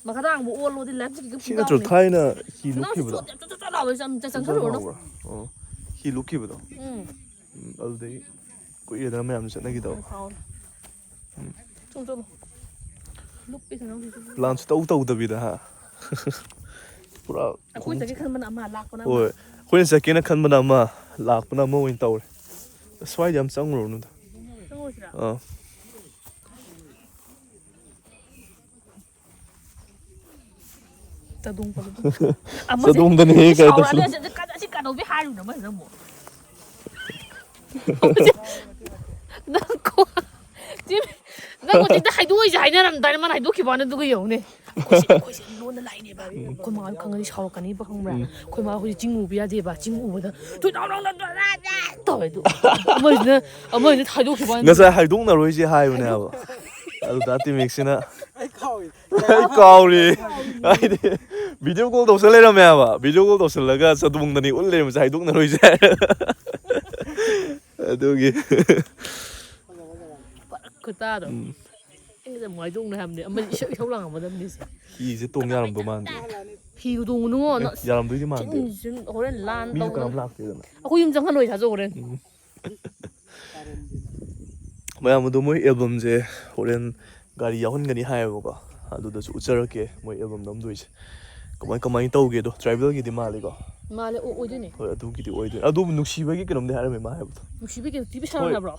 ꯃꯈꯥꯗꯥꯡꯕꯨ ꯑꯣꯜꯂꯣꯗꯤ ꯂꯥꯏꯐ ꯖꯦꯀꯦꯠꯀ ꯁꯤ ꯅꯠꯇ꯭ꯔꯣ ꯄꯨꯡꯒꯥꯎꯅꯤ꯫ ꯊꯥꯏꯅ ꯍꯤ ꯅꯪ ꯂꯨꯞꯈꯤꯕꯗꯣ? ꯆꯣꯠ-, ꯆꯣꯠ-, ꯆꯣꯠ-, ꯆꯣꯠ ꯂꯥꯎꯕ ꯌꯥꯝ ꯆꯪ-, ꯆꯪꯁꯜꯂꯨꯔꯅꯨ꯫ ꯆꯪꯁꯜꯂꯨꯔꯅꯨ꯫ ꯑꯣ, ꯍꯤ ꯂꯨꯞꯈꯤꯕꯗꯣ? ꯎꯝ꯫ ꯎꯝ, ꯑꯗꯨꯗꯒꯤ ꯀꯨꯏꯔꯦꯗꯅ ꯃꯌꯥꯝꯁꯨ ꯆꯠꯅꯈꯤꯗꯕ꯫ ꯎꯝ, ꯍꯥꯎ꯫ ꯎꯝ꯫ ꯆꯨꯝ, ꯆꯨꯝ꯫ ꯂꯨꯞꯄꯤ ꯁꯅꯥ ꯍꯧꯖꯤꯛꯁꯨ꯫ ꯄ꯭ꯂꯥꯟꯁꯨ ꯇꯧ ꯇꯧꯗꯕꯤꯗ, ꯍꯥ? ꯄꯨꯔꯥ ꯑꯩꯈꯣꯏ ꯈꯨꯝ-, ꯆꯠꯀꯦ ꯈꯟꯕꯅ ꯑꯃ, ꯂꯥꯛꯄꯅ ꯑꯃ꯫ ꯍꯣꯏ, ꯑꯩꯈꯣꯏꯅ ꯆꯠꯀꯦꯅ ꯈꯟꯕꯅ ꯑꯃ, ꯂꯥꯛꯄꯅ ꯑꯃ ꯑꯣꯏꯅ ꯇꯧꯔꯦ꯫ ꯁ꯭ꯋꯥꯏꯗ ꯌꯥꯝ ꯆꯪꯉꯨꯔꯅꯨꯗ꯫ ꯆꯪꯉꯨꯔꯁꯤꯔꯥ? ꯑꯥ꯫ ꯆꯥꯗꯣꯡ ꯄꯜꯂꯛꯄ꯫ ꯑꯃꯁꯦ ꯆꯥꯗꯣꯡꯗꯅꯦꯍꯦ ꯀꯥꯏ ꯁꯥꯎꯔꯛꯑꯅꯤ꯫ ꯇꯧꯁꯜꯂꯨ꯫ ꯑꯁꯤ, ꯑꯁꯤ ꯀꯩꯗꯧꯕꯩ ꯍꯥꯏꯔꯤꯅꯣ ꯑꯃꯁꯤꯅ ꯑꯃꯨꯛ? ꯅꯪ ꯀꯣ-, ꯁꯤ, ꯅꯪ ꯍꯧꯖꯤꯛꯇ ꯍꯥꯏꯗꯣꯛꯏꯁꯦ ꯍꯥꯏꯅꯔꯝꯗꯥꯏꯅ ꯃꯥꯅ ꯍꯥꯏꯗꯣꯛꯈꯤꯕ ꯋꯥꯅꯤ, ꯑꯗꯨꯒ ꯌꯦꯡꯉꯨꯅꯦ꯫ ꯑꯩꯈꯣꯏꯁꯦ, ꯑꯩꯈꯣꯏꯁꯦ ꯂꯣꯟꯅ ꯂꯥꯛꯏꯅꯦꯕ꯫ ꯑꯩꯈꯣꯏ ꯃꯥ ꯈꯪꯉꯗꯤ ꯁꯥꯎꯔꯛꯀꯅꯤꯕ, ꯈꯪꯕ꯭ꯔꯥ? ꯎꯝ꯫ ꯑꯩꯈꯣꯏ ꯃꯥ ꯍꯧꯖꯤꯛ ꯆꯤꯡ ꯎꯕ ꯌꯥꯗꯦꯕ꯫ ꯆꯤꯡ ꯎꯕꯗ ꯇꯧꯋꯦ ꯑꯗꯨ꯫ ꯑꯃꯁꯤꯅ, ꯑꯃꯁꯤꯅ ꯍꯥꯏꯗꯣꯛꯈꯤꯕ ꯋꯥꯅꯤ꯫ ꯉꯁꯥꯏ ꯍꯥꯏꯗꯣꯛꯅꯔꯣꯏꯁꯦ ꯍꯥꯏꯕꯅꯦꯕ꯫ ꯑꯗꯨꯗ ꯇꯤꯃꯦꯛꯁꯤꯅ ꯑꯩ ꯀꯥꯎꯔꯤ꯫ ꯑꯩ ꯀꯥꯎꯔꯤ꯫ ꯍꯥꯏꯗꯤ ꯚꯤꯗꯤꯑꯣ ꯀꯣꯜ ꯇꯧꯁꯜ ꯂꯩꯔꯝꯃꯦ ꯍꯥꯏꯕ꯫ ꯚꯤꯗꯤꯑꯣ ꯀꯣꯜ ꯇꯧꯁꯜꯂꯒ ꯆꯥꯗꯣꯡꯗꯅꯤ ꯎꯠ ꯂꯩꯔꯝꯕꯁꯦ ꯍꯥꯏꯗꯣꯛꯅꯔꯣꯏꯁꯦ꯫ ꯑꯗꯨꯒꯤ꯫ ꯐꯔꯛ ꯈꯨꯇꯥꯗꯣ꯫ ꯎꯝ꯫ ꯑꯩꯅ ꯃꯥꯏꯗꯣꯡꯅ ꯍꯥꯏꯕꯅꯦ꯫ ꯑꯃꯗꯤ ꯏꯁꯧ, ꯏꯁꯧ ꯂꯥꯡꯉꯝꯃꯗꯕꯅꯤ ꯁꯦ꯫ ꯍꯤꯁꯦ ꯇꯣꯡ ꯌꯥꯔꯝꯗꯧ ꯃꯥꯟꯗꯦ꯫ ꯍꯤ ꯇꯣꯡꯉꯨꯅꯨꯉꯣ꯫ ꯑꯦ, ꯅ-, ꯌꯥꯔꯝꯗꯣꯏꯗꯤ ꯃꯥꯟꯗꯦ꯫ ꯆꯤꯟ, ꯆꯤꯟ ꯍꯣꯔꯦꯟ ꯂꯥꯟ ꯃꯤꯁꯨ ꯇꯧꯗꯅ꯫ ꯀꯅꯥꯝ ꯂꯥꯛꯇꯦꯗꯅ꯫ ꯑꯩꯈꯣꯏ ꯌꯨꯝ ꯆꯪꯍꯜꯂꯣꯏ ꯊꯥꯖꯧ ꯍꯣꯔꯦꯟ꯫ ꯎꯝ꯫ ꯃꯌꯥꯝ ꯑꯗꯣ ꯃꯣꯏ ꯑꯦꯜꯕꯝꯁꯦ ꯍꯣꯔꯦꯟ ꯒꯥꯔꯤ ꯌꯥꯎꯍꯟꯒꯅꯤ ꯍꯥꯏꯌꯦꯕꯀꯣ꯫ ꯑꯗꯨꯗꯁꯨ ꯎꯠꯆꯔꯛꯀꯦ ꯃꯣꯏ ꯑꯦꯜꯕꯝ ꯅꯝꯗꯣꯏꯁꯦ ꯀꯃꯥꯏ ꯀꯃꯥꯏꯅ ꯇꯧꯒꯦꯗꯣ꯫ ꯇ꯭ꯔꯥꯏꯕꯦꯜꯒꯤꯗꯤ ꯃꯥꯜꯂꯤꯀꯣ꯫ ꯃꯥꯜꯂꯦ, ꯑꯣ- ꯑꯣꯏꯗꯣꯏꯅꯦ꯫ ꯍꯣꯏ, ꯑꯗꯨꯒꯤꯗꯤ ꯑꯣꯏꯗꯣꯏꯅꯦ꯫ ꯑꯗꯨꯕꯨ ꯅꯨꯡꯁꯤꯕꯒꯤ ꯀꯩꯅꯣꯝꯗꯤ ꯍꯥꯏꯔꯝꯃꯦ ꯃꯥ ꯍꯥꯏꯕꯗꯣ꯫ ꯅꯨꯡꯁꯤꯕꯒꯤ ꯀꯩꯅꯣ ꯇꯤꯚꯤ ꯍꯣꯏ꯫ ꯁꯥꯟꯅꯕ꯭ꯔꯣ?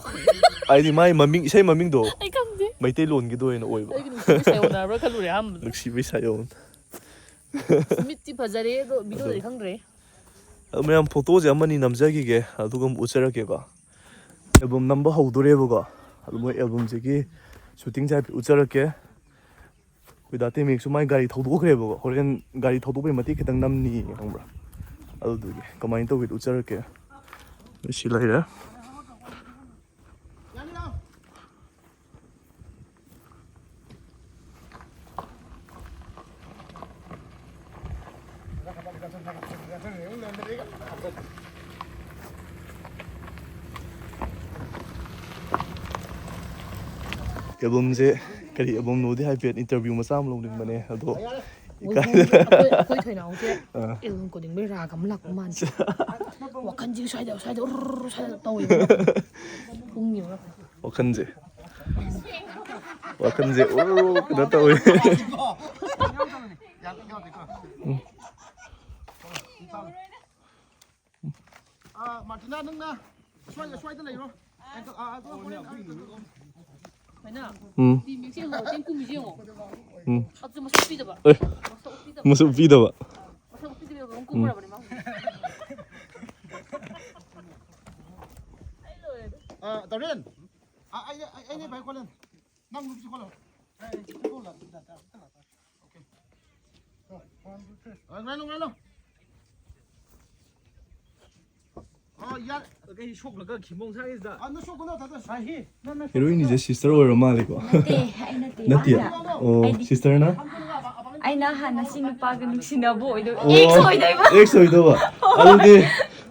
ꯍꯥꯏꯗꯤ ꯃꯥꯏ ꯃꯃꯤꯡ, ꯏꯁꯩ ꯃꯃꯤꯡꯗꯣ ꯑꯩ ꯈꯪꯗꯦ꯫ ꯃꯩꯇꯩꯂꯣꯟꯒꯤꯗꯣ ꯑꯣꯏꯅ ꯑꯣꯏꯕ꯫ ꯑꯩꯒꯤ ꯅꯨꯡꯁꯤꯕꯒꯤ ꯁꯥꯏꯌꯣꯟꯅꯕ꯭ꯔꯥ ꯈꯜꯂꯨꯔꯦ ꯑꯍꯥꯟꯕꯗ꯫ ꯅꯨꯡꯁꯤꯕꯩ ꯁꯥꯏꯌꯣꯟ꯫ ꯃꯤꯠꯇꯤ ꯐꯖꯔꯦ ꯑꯗꯣ ꯚꯤꯗꯤꯑꯣꯗꯗꯤ ꯈꯪꯗ꯭ꯔꯦ꯫ ꯑꯗꯨ ꯃꯌꯥꯝ ꯐꯣꯇꯣꯁꯦ ꯑꯃꯅꯤ ꯅꯝꯖꯈꯤꯒꯦ, ꯑꯗꯨꯒ ꯑꯃꯨꯛ ꯎꯠꯆꯔꯛꯀꯦꯀꯣ꯫ ꯑꯦꯜꯕꯝ ꯅꯝꯕ ꯍꯧꯗꯣꯔꯦꯕꯀꯣ꯫ ꯑꯗꯨ ꯃꯣꯏ ꯑꯦꯜꯕꯝꯁꯤꯒꯤ ꯁꯨꯇꯤꯡꯁꯦ ꯍꯥꯏꯐꯦꯠ ꯎꯠꯆꯔꯛꯀꯦ꯫ ꯑꯩꯈꯣꯏ ꯗꯥ ꯇꯦꯃꯤꯛꯁꯨ ꯃꯥꯏ ꯒꯥꯔꯤ ꯊꯧꯗꯣꯛꯈ꯭ꯔꯦꯕꯀꯣ꯫ ꯍꯣꯔꯦꯟ ꯒꯥꯔꯤ ꯊꯧꯗꯣꯛꯄꯩ ꯃꯇꯦꯛ ꯈꯤꯇꯪ ꯅꯝꯅꯤꯌꯦ, ꯈꯪꯕ꯭ꯔꯥ? ꯑꯗꯨꯗꯨꯒꯤ ꯀꯃꯥꯏꯅ ꯇꯧꯒꯦꯗꯣ ꯎꯠꯆꯔꯛꯀꯦ꯫ ꯁꯤ ꯂꯩꯔꯦ꯫ ꯑꯦꯜꯕꯝꯁꯦ ꯀꯔꯤ ꯑꯦꯜꯕꯝꯅꯣꯗꯤ ꯍꯥꯏꯐꯦꯠ ꯏꯟꯇꯔꯚꯤꯌꯨ ꯃꯆꯥ ꯑꯃ ꯂꯧꯅꯤꯡꯕꯅꯦ ꯑꯗꯣ꯫ ꯑꯩꯈꯣꯏ ꯑꯩꯈꯣꯏ ꯊꯣꯏꯅꯥꯎꯁꯦ ꯑꯥ꯫ ꯑꯦꯜꯕꯝ ꯀꯣꯗꯤꯡꯕꯩ ꯔꯥꯒ ꯑꯃ ꯂꯥꯛꯄ ꯃꯥꯟꯕ꯫ ꯋꯥꯈꯜꯁꯤꯒ ꯁ꯭ꯋꯥꯏꯗ ꯁ꯭ꯋꯥꯏꯗ ꯎꯔ ꯁ꯭ꯋꯥꯏꯗ ꯇꯧꯋꯦꯕ꯫ ꯄꯨꯡ ꯌꯦꯡꯉꯣ꯫ ꯋꯥꯈꯜꯁꯦ ꯋꯥꯈꯜꯁꯦ ꯎꯔꯨ ꯀꯩꯅꯣ ꯇꯧꯋꯦ꯫ ꯃꯥꯔꯇꯤꯅꯥ, ꯅꯪꯅ ꯁ꯭ꯋꯥꯏ- ꯁ꯭ꯋꯥꯏꯗ ꯂꯩꯔꯣ꯫ ꯑꯗꯣ- ꯑ- ꯑꯗꯣ ꯍꯣꯔꯦꯟ ꯑ- ꯁꯨꯃꯥꯏꯅ ꯎꯝ꯫ ꯌꯦꯡꯉꯣ, ꯆꯦꯡ ꯀꯨꯝꯃꯤꯁꯦ ꯌꯦꯡꯉꯣ꯫ ꯎꯝ꯫ ꯑꯗꯨ ꯃꯁꯛ ꯎꯠꯄꯤꯗꯕ꯫ ꯑꯦ꯫ ꯃꯁꯛ ꯎꯠꯄꯤꯗꯕ꯫ ꯃꯁꯛ ꯎꯞꯄꯤꯗꯕ꯫ ꯃꯁꯛ ꯎꯠꯄꯤꯗꯕ ꯑꯗꯨꯝ ꯀꯨꯝꯈ꯭ꯔꯕꯅꯦ ꯃꯥ꯫ ꯑꯩ ꯂꯣꯏꯔꯦ꯫ ꯑ, ꯗꯥꯔꯦꯟ꯫ ꯑ, ꯑꯩ- ꯑꯩ- ꯑꯩꯅꯦ ꯚꯥꯏ ꯀꯣꯂꯦꯟ꯫ ꯅꯪ ꯅꯨꯄꯤꯁꯤ ꯈꯣꯠꯂꯣ꯫ ꯑ, ꯉꯥꯏꯂꯣ, ꯉꯥꯏꯂꯣ꯫ ꯑ, ꯌꯥꯔꯦ꯫ ꯑꯩ ꯁꯣꯛꯂꯒ ꯈꯤꯃꯣꯡ ꯁꯥꯏꯁꯤꯗ꯫ ꯑ, ꯅꯪ ꯁꯣꯛꯀꯅꯣ, ꯊꯥꯗ꯫ ꯁꯥꯏꯍꯤ꯫ ꯍꯦꯔꯣꯏꯟꯁꯦ ꯁꯤꯁꯇꯔ ꯑꯣꯏꯔ ꯃꯥꯜꯂꯦꯀꯣ꯫ ꯅꯠꯇꯦ, ꯑꯩ ꯅꯠꯇꯦ꯫ ꯅꯠꯇꯦ꯫ ꯑꯩꯅ- ꯑꯣ, ꯑꯩꯗꯤ- ꯁꯤꯁꯇꯔꯅ? ꯑꯩꯅ ꯍꯥꯟꯅ ꯁꯤ ꯅꯨꯄꯥꯒ ꯅꯨꯡꯁꯤꯅꯕ ꯑꯣꯏꯗꯣꯏꯕ꯫ ꯑꯣ, ꯑꯦꯛꯁ ꯑꯣꯏꯗꯣꯏꯕ꯫ ꯑꯦꯛꯁ ꯑꯣꯏꯗꯣꯏꯕ꯫ ꯑꯗꯨꯗꯤ,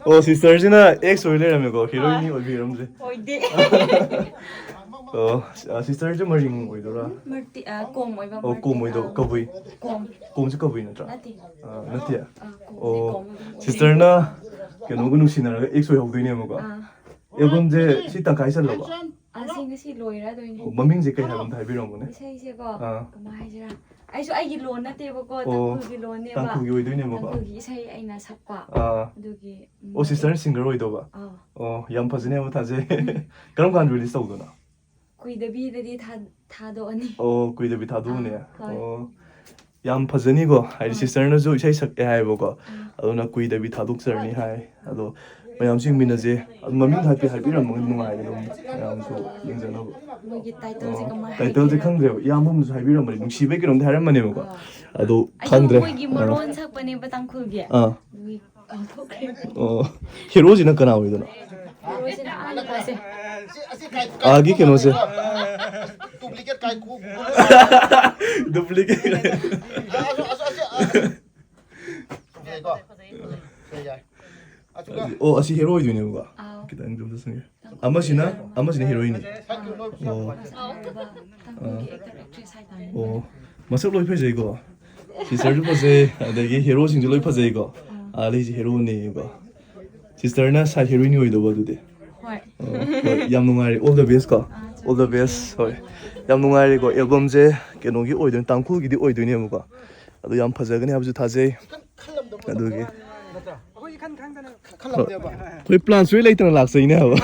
ꯑꯣ, ꯁꯤꯁꯇꯔꯁꯤꯅ ꯑꯦꯛꯁ ꯑꯣꯏ ꯂꯩꯔꯝꯃꯦꯀꯣ꯫ ꯍꯦꯔꯣꯏꯟ ꯑꯣꯏꯕꯤꯔꯝꯗ꯭ꯔꯦ꯫ ꯑꯣꯏꯗꯦ꯫ ꯑꯣ, ꯁꯤ- ꯑ, ꯁꯤꯁꯇꯔꯁꯦ ꯃꯔꯤꯡ ꯑꯣꯏꯗꯣꯏꯔꯥ? ꯃꯔꯇꯤ- ꯑ, ꯀꯣꯝ ꯑꯣꯏꯕ ꯑꯣ, ꯃꯔꯇꯤ- ꯀꯣꯝ ꯑꯣꯏꯗꯣ, ꯑ, ꯀꯕꯨꯏ꯫ ꯀꯣꯝ꯫ ꯀꯣꯝꯁꯦ ꯀꯕꯨꯏ ꯅꯠꯇ꯭ꯔꯥ? ꯅꯠꯇꯦ꯫ ꯑ, ꯅꯠꯇꯦ꯫ ꯑ, ꯀꯣꯝ- ꯑꯣ, ꯀꯣꯝ ꯑꯗꯨꯝ ꯑꯣꯏ꯫ ꯁꯤꯁꯇꯔꯅ ꯀꯩꯅꯣꯒ ꯅꯨꯡꯁꯤꯅꯔꯒ ꯑꯦꯛꯁ ꯑꯣꯏꯍꯧꯗꯣꯏꯅꯦꯕꯀꯣ꯫ ꯑ, ꯑꯦꯜꯕꯝꯁꯦ ꯁꯤ ꯇꯪꯈꯥꯏ ꯆꯜꯂꯕ? ꯑꯁꯤ ꯉꯁꯤ ꯂꯣꯏꯔꯗꯣꯏꯅꯦ꯫ ꯑꯣ, ꯃꯃꯤꯡꯁꯦ ꯀꯩ ꯍꯥꯏꯕ ꯑꯝꯇ ꯍꯥꯏꯕꯤꯔꯝꯃꯨꯅꯦ꯫ ꯏꯁꯩꯁꯦꯀꯣ, ꯑꯥ꯫ ꯀꯃꯥꯏ ꯍꯥꯏꯁꯤꯔꯥ? ꯑꯩꯁꯨ ꯑꯩꯒꯤ ꯂꯣꯟ ꯅꯠꯇꯦꯕꯀꯣ, ꯑꯣ, ꯇꯥꯡꯈꯨꯜꯒꯤ ꯂꯣꯟꯅꯦꯕ꯫ ꯇꯥꯡꯈꯨꯜꯒꯤ ꯑꯣꯏꯗꯣꯏꯅꯦꯕꯀꯣ꯫ ꯇꯥꯡꯈꯨꯜꯒꯤ ꯏꯁꯩ ꯑꯩꯅ ꯁꯛꯄ꯫ ꯑꯥ꯫ ꯑꯗꯨꯒꯤ, ꯎꯝ, ꯑꯣ, ꯁꯤꯁꯇꯔꯅ ꯁꯤꯡꯒꯔ ꯑꯣꯏꯗꯧꯕ? ꯑꯥ꯫ ꯑꯣ, ꯌꯥꯝ ꯐꯖꯅꯦꯕ, ꯊꯥꯖꯩ꯫ ꯎꯝ꯫ ꯀꯔꯝ ꯀꯥꯟꯗ ꯔꯤꯂꯤꯁ ꯇꯧꯗꯣꯏꯅꯣ? ꯀꯨꯏꯗꯕꯤꯗꯗꯤ ꯊꯥ-, ꯊꯥꯗꯣꯛꯑꯅꯤ꯫ ꯑꯣ, ꯀꯨꯏꯗꯕꯤ ꯊꯥꯗꯣꯛꯑꯅꯤ꯫ ꯑꯥ, ꯍꯣꯏ꯫ ꯑꯣ, ꯌꯥꯝ ꯐꯖꯅꯤꯀꯣ, ꯍꯥꯏꯗꯤ, ꯍꯣꯏ꯫ ꯁꯤꯁꯇꯔꯅꯁꯨ ꯏꯁꯩ ꯁꯛꯑꯦ ꯍꯥꯏꯌꯦꯕꯀꯣ, ꯎꯝ꯫ ꯑꯗꯨꯅ ꯀꯨꯏꯗꯕꯤ ꯊꯥꯗꯣꯛꯆꯔꯅꯤ ꯍꯥꯏ꯫ ꯑꯗꯣ ꯃꯌꯥꯝꯁꯨ ꯌꯦꯡꯃꯤꯟꯅꯁꯦ꯫ ꯑꯗꯨ ꯃꯃꯤꯡ ꯍꯥꯏꯐꯦꯠ ꯍꯥꯏꯕꯤꯔꯝꯃꯒꯗꯤ ꯅꯨꯡꯉꯥꯏꯒꯗꯧꯕꯅꯤ, ꯃꯌꯥꯝꯁꯨ ꯌꯦꯡꯖꯅꯕ꯫ ꯃꯣꯏꯒꯤ ꯇꯥꯏꯇꯜꯁꯦ ꯑꯣ, ꯀꯃꯥꯏ ꯇꯥꯏꯇꯜꯁꯦ ꯍꯥꯏꯗꯣꯏꯅꯣ? ꯈꯪꯗ꯭ꯔꯦꯕ, ꯏꯌꯥꯝꯕ ꯑꯃꯁꯨ ꯍꯥꯏꯕꯤꯔꯝꯕꯅꯦ, ꯅꯨꯡꯁꯤꯕꯩ ꯀꯩꯅꯣꯝꯗꯤ ꯍꯥꯏꯔꯝꯕꯅꯦꯕꯀꯣ꯫ ꯑꯥ꯫ ꯑꯗꯣ ꯑꯩꯁꯨ ꯈꯪꯗ꯭ꯔꯦ꯫ ꯃꯣꯏꯒꯤ ꯑꯥ꯫ ꯃꯔꯣꯟ ꯁꯛꯄꯅꯦꯕ ꯇꯥꯡꯈꯨꯜꯒꯤ꯫ ꯑꯥ꯫ ꯑꯗꯨꯒꯤ ꯀꯥꯎꯊꯣꯛꯈ꯭ꯔꯦ꯫ ꯑꯣ, ꯍꯦꯔꯣꯁꯤꯅ ꯀꯅꯥ ꯑꯣꯏꯗꯣꯏꯅꯣ? ꯍꯦꯔꯣꯁꯤꯅ ꯑꯥ ꯅꯨꯄꯥꯁꯦ꯫ ꯑꯥꯒꯤ ꯀꯩꯅꯣꯁꯦ꯫ Duplicate ꯀꯥꯏꯀꯨ꯫ Duplicate꯫ ꯑꯥ, ꯑꯁ, ꯑꯁ, ꯑꯁ, ꯑꯁ꯫ ꯌꯥꯏꯀꯣ? ꯌꯥꯏ, ꯌꯥꯏ꯫ ꯑꯗꯨꯒ ꯑꯣ, ꯑꯁꯤ ꯍꯦꯔꯣ ꯑꯣꯏꯗꯣꯏꯅꯦꯕꯀꯣ? ꯑꯥꯎ꯫ ꯈꯤꯇꯪ ꯖꯨꯝꯗ ꯆꯪꯒꯦ꯫ ꯑꯃꯁꯤꯅ, ꯑꯃꯁꯤꯅ ꯍꯦꯔꯣꯏꯟꯅꯤ꯫ ꯑꯣ꯫ ꯇꯥꯡꯈꯨꯜꯒꯤ ꯑꯦꯛꯇꯔ ꯑꯦꯛꯇ꯭ꯔꯦꯁ ꯍꯥꯏꯇꯥꯔꯦ꯫ ꯑꯣ꯫ ꯃꯁꯛ ꯂꯣꯏ ꯐꯖꯩꯀꯣ? ꯁꯤꯁꯇꯔꯁꯨ ꯐꯖꯩ, ꯑꯗꯒꯤ ꯍꯦꯔꯣꯁꯤꯡꯁꯨ ꯂꯣꯏ ꯐꯖꯩꯀꯣ? ꯑꯥ꯫ ꯑꯥ, ꯑꯩꯁꯦ ꯍꯦꯔꯣꯅꯦꯕꯀꯣ? ꯁꯤꯁꯇꯔꯅ ꯁꯥꯏꯠ ꯍꯦꯔꯣꯏꯟ ꯑꯣꯏꯗꯧꯕ ꯑꯗꯨꯗꯤ? ꯍꯣꯏ꯫ ꯑꯣ, ꯍꯣꯏ, ꯌꯥꯝ ꯅꯨꯡꯉꯥꯏꯔꯦ꯫ All the best ꯀꯣ? ꯑꯥ, all the best꯫ ꯍꯣꯏ꯫ ꯌꯥꯝ ꯅꯨꯡꯉꯥꯏꯔꯦꯀꯣ꯫ ꯑꯦꯜꯕꯝꯁꯦ ꯀꯩꯅꯣꯒꯤ ꯑꯣꯏꯗꯣꯏꯅꯤ, ꯇꯥꯡꯈꯨꯜꯒꯤꯗꯤ ꯑꯣꯏꯗꯣꯏꯅꯦꯕꯀꯣ꯫ ꯑꯗꯣ ꯌꯥꯝ ꯐꯖꯒꯅꯤ ꯍꯥꯏꯕꯁꯨ ꯊꯥꯖꯩ꯫ ꯑꯗꯨꯒꯤ ꯈꯜꯂꯝꯗꯦꯕ꯫ ꯑꯩꯈꯣꯏ ꯄ꯭ꯂꯥꯟ ꯁꯣꯏ ꯂꯩꯇꯅ ꯂꯥꯛꯆꯩꯅꯦ ꯍꯥꯏꯕ꯫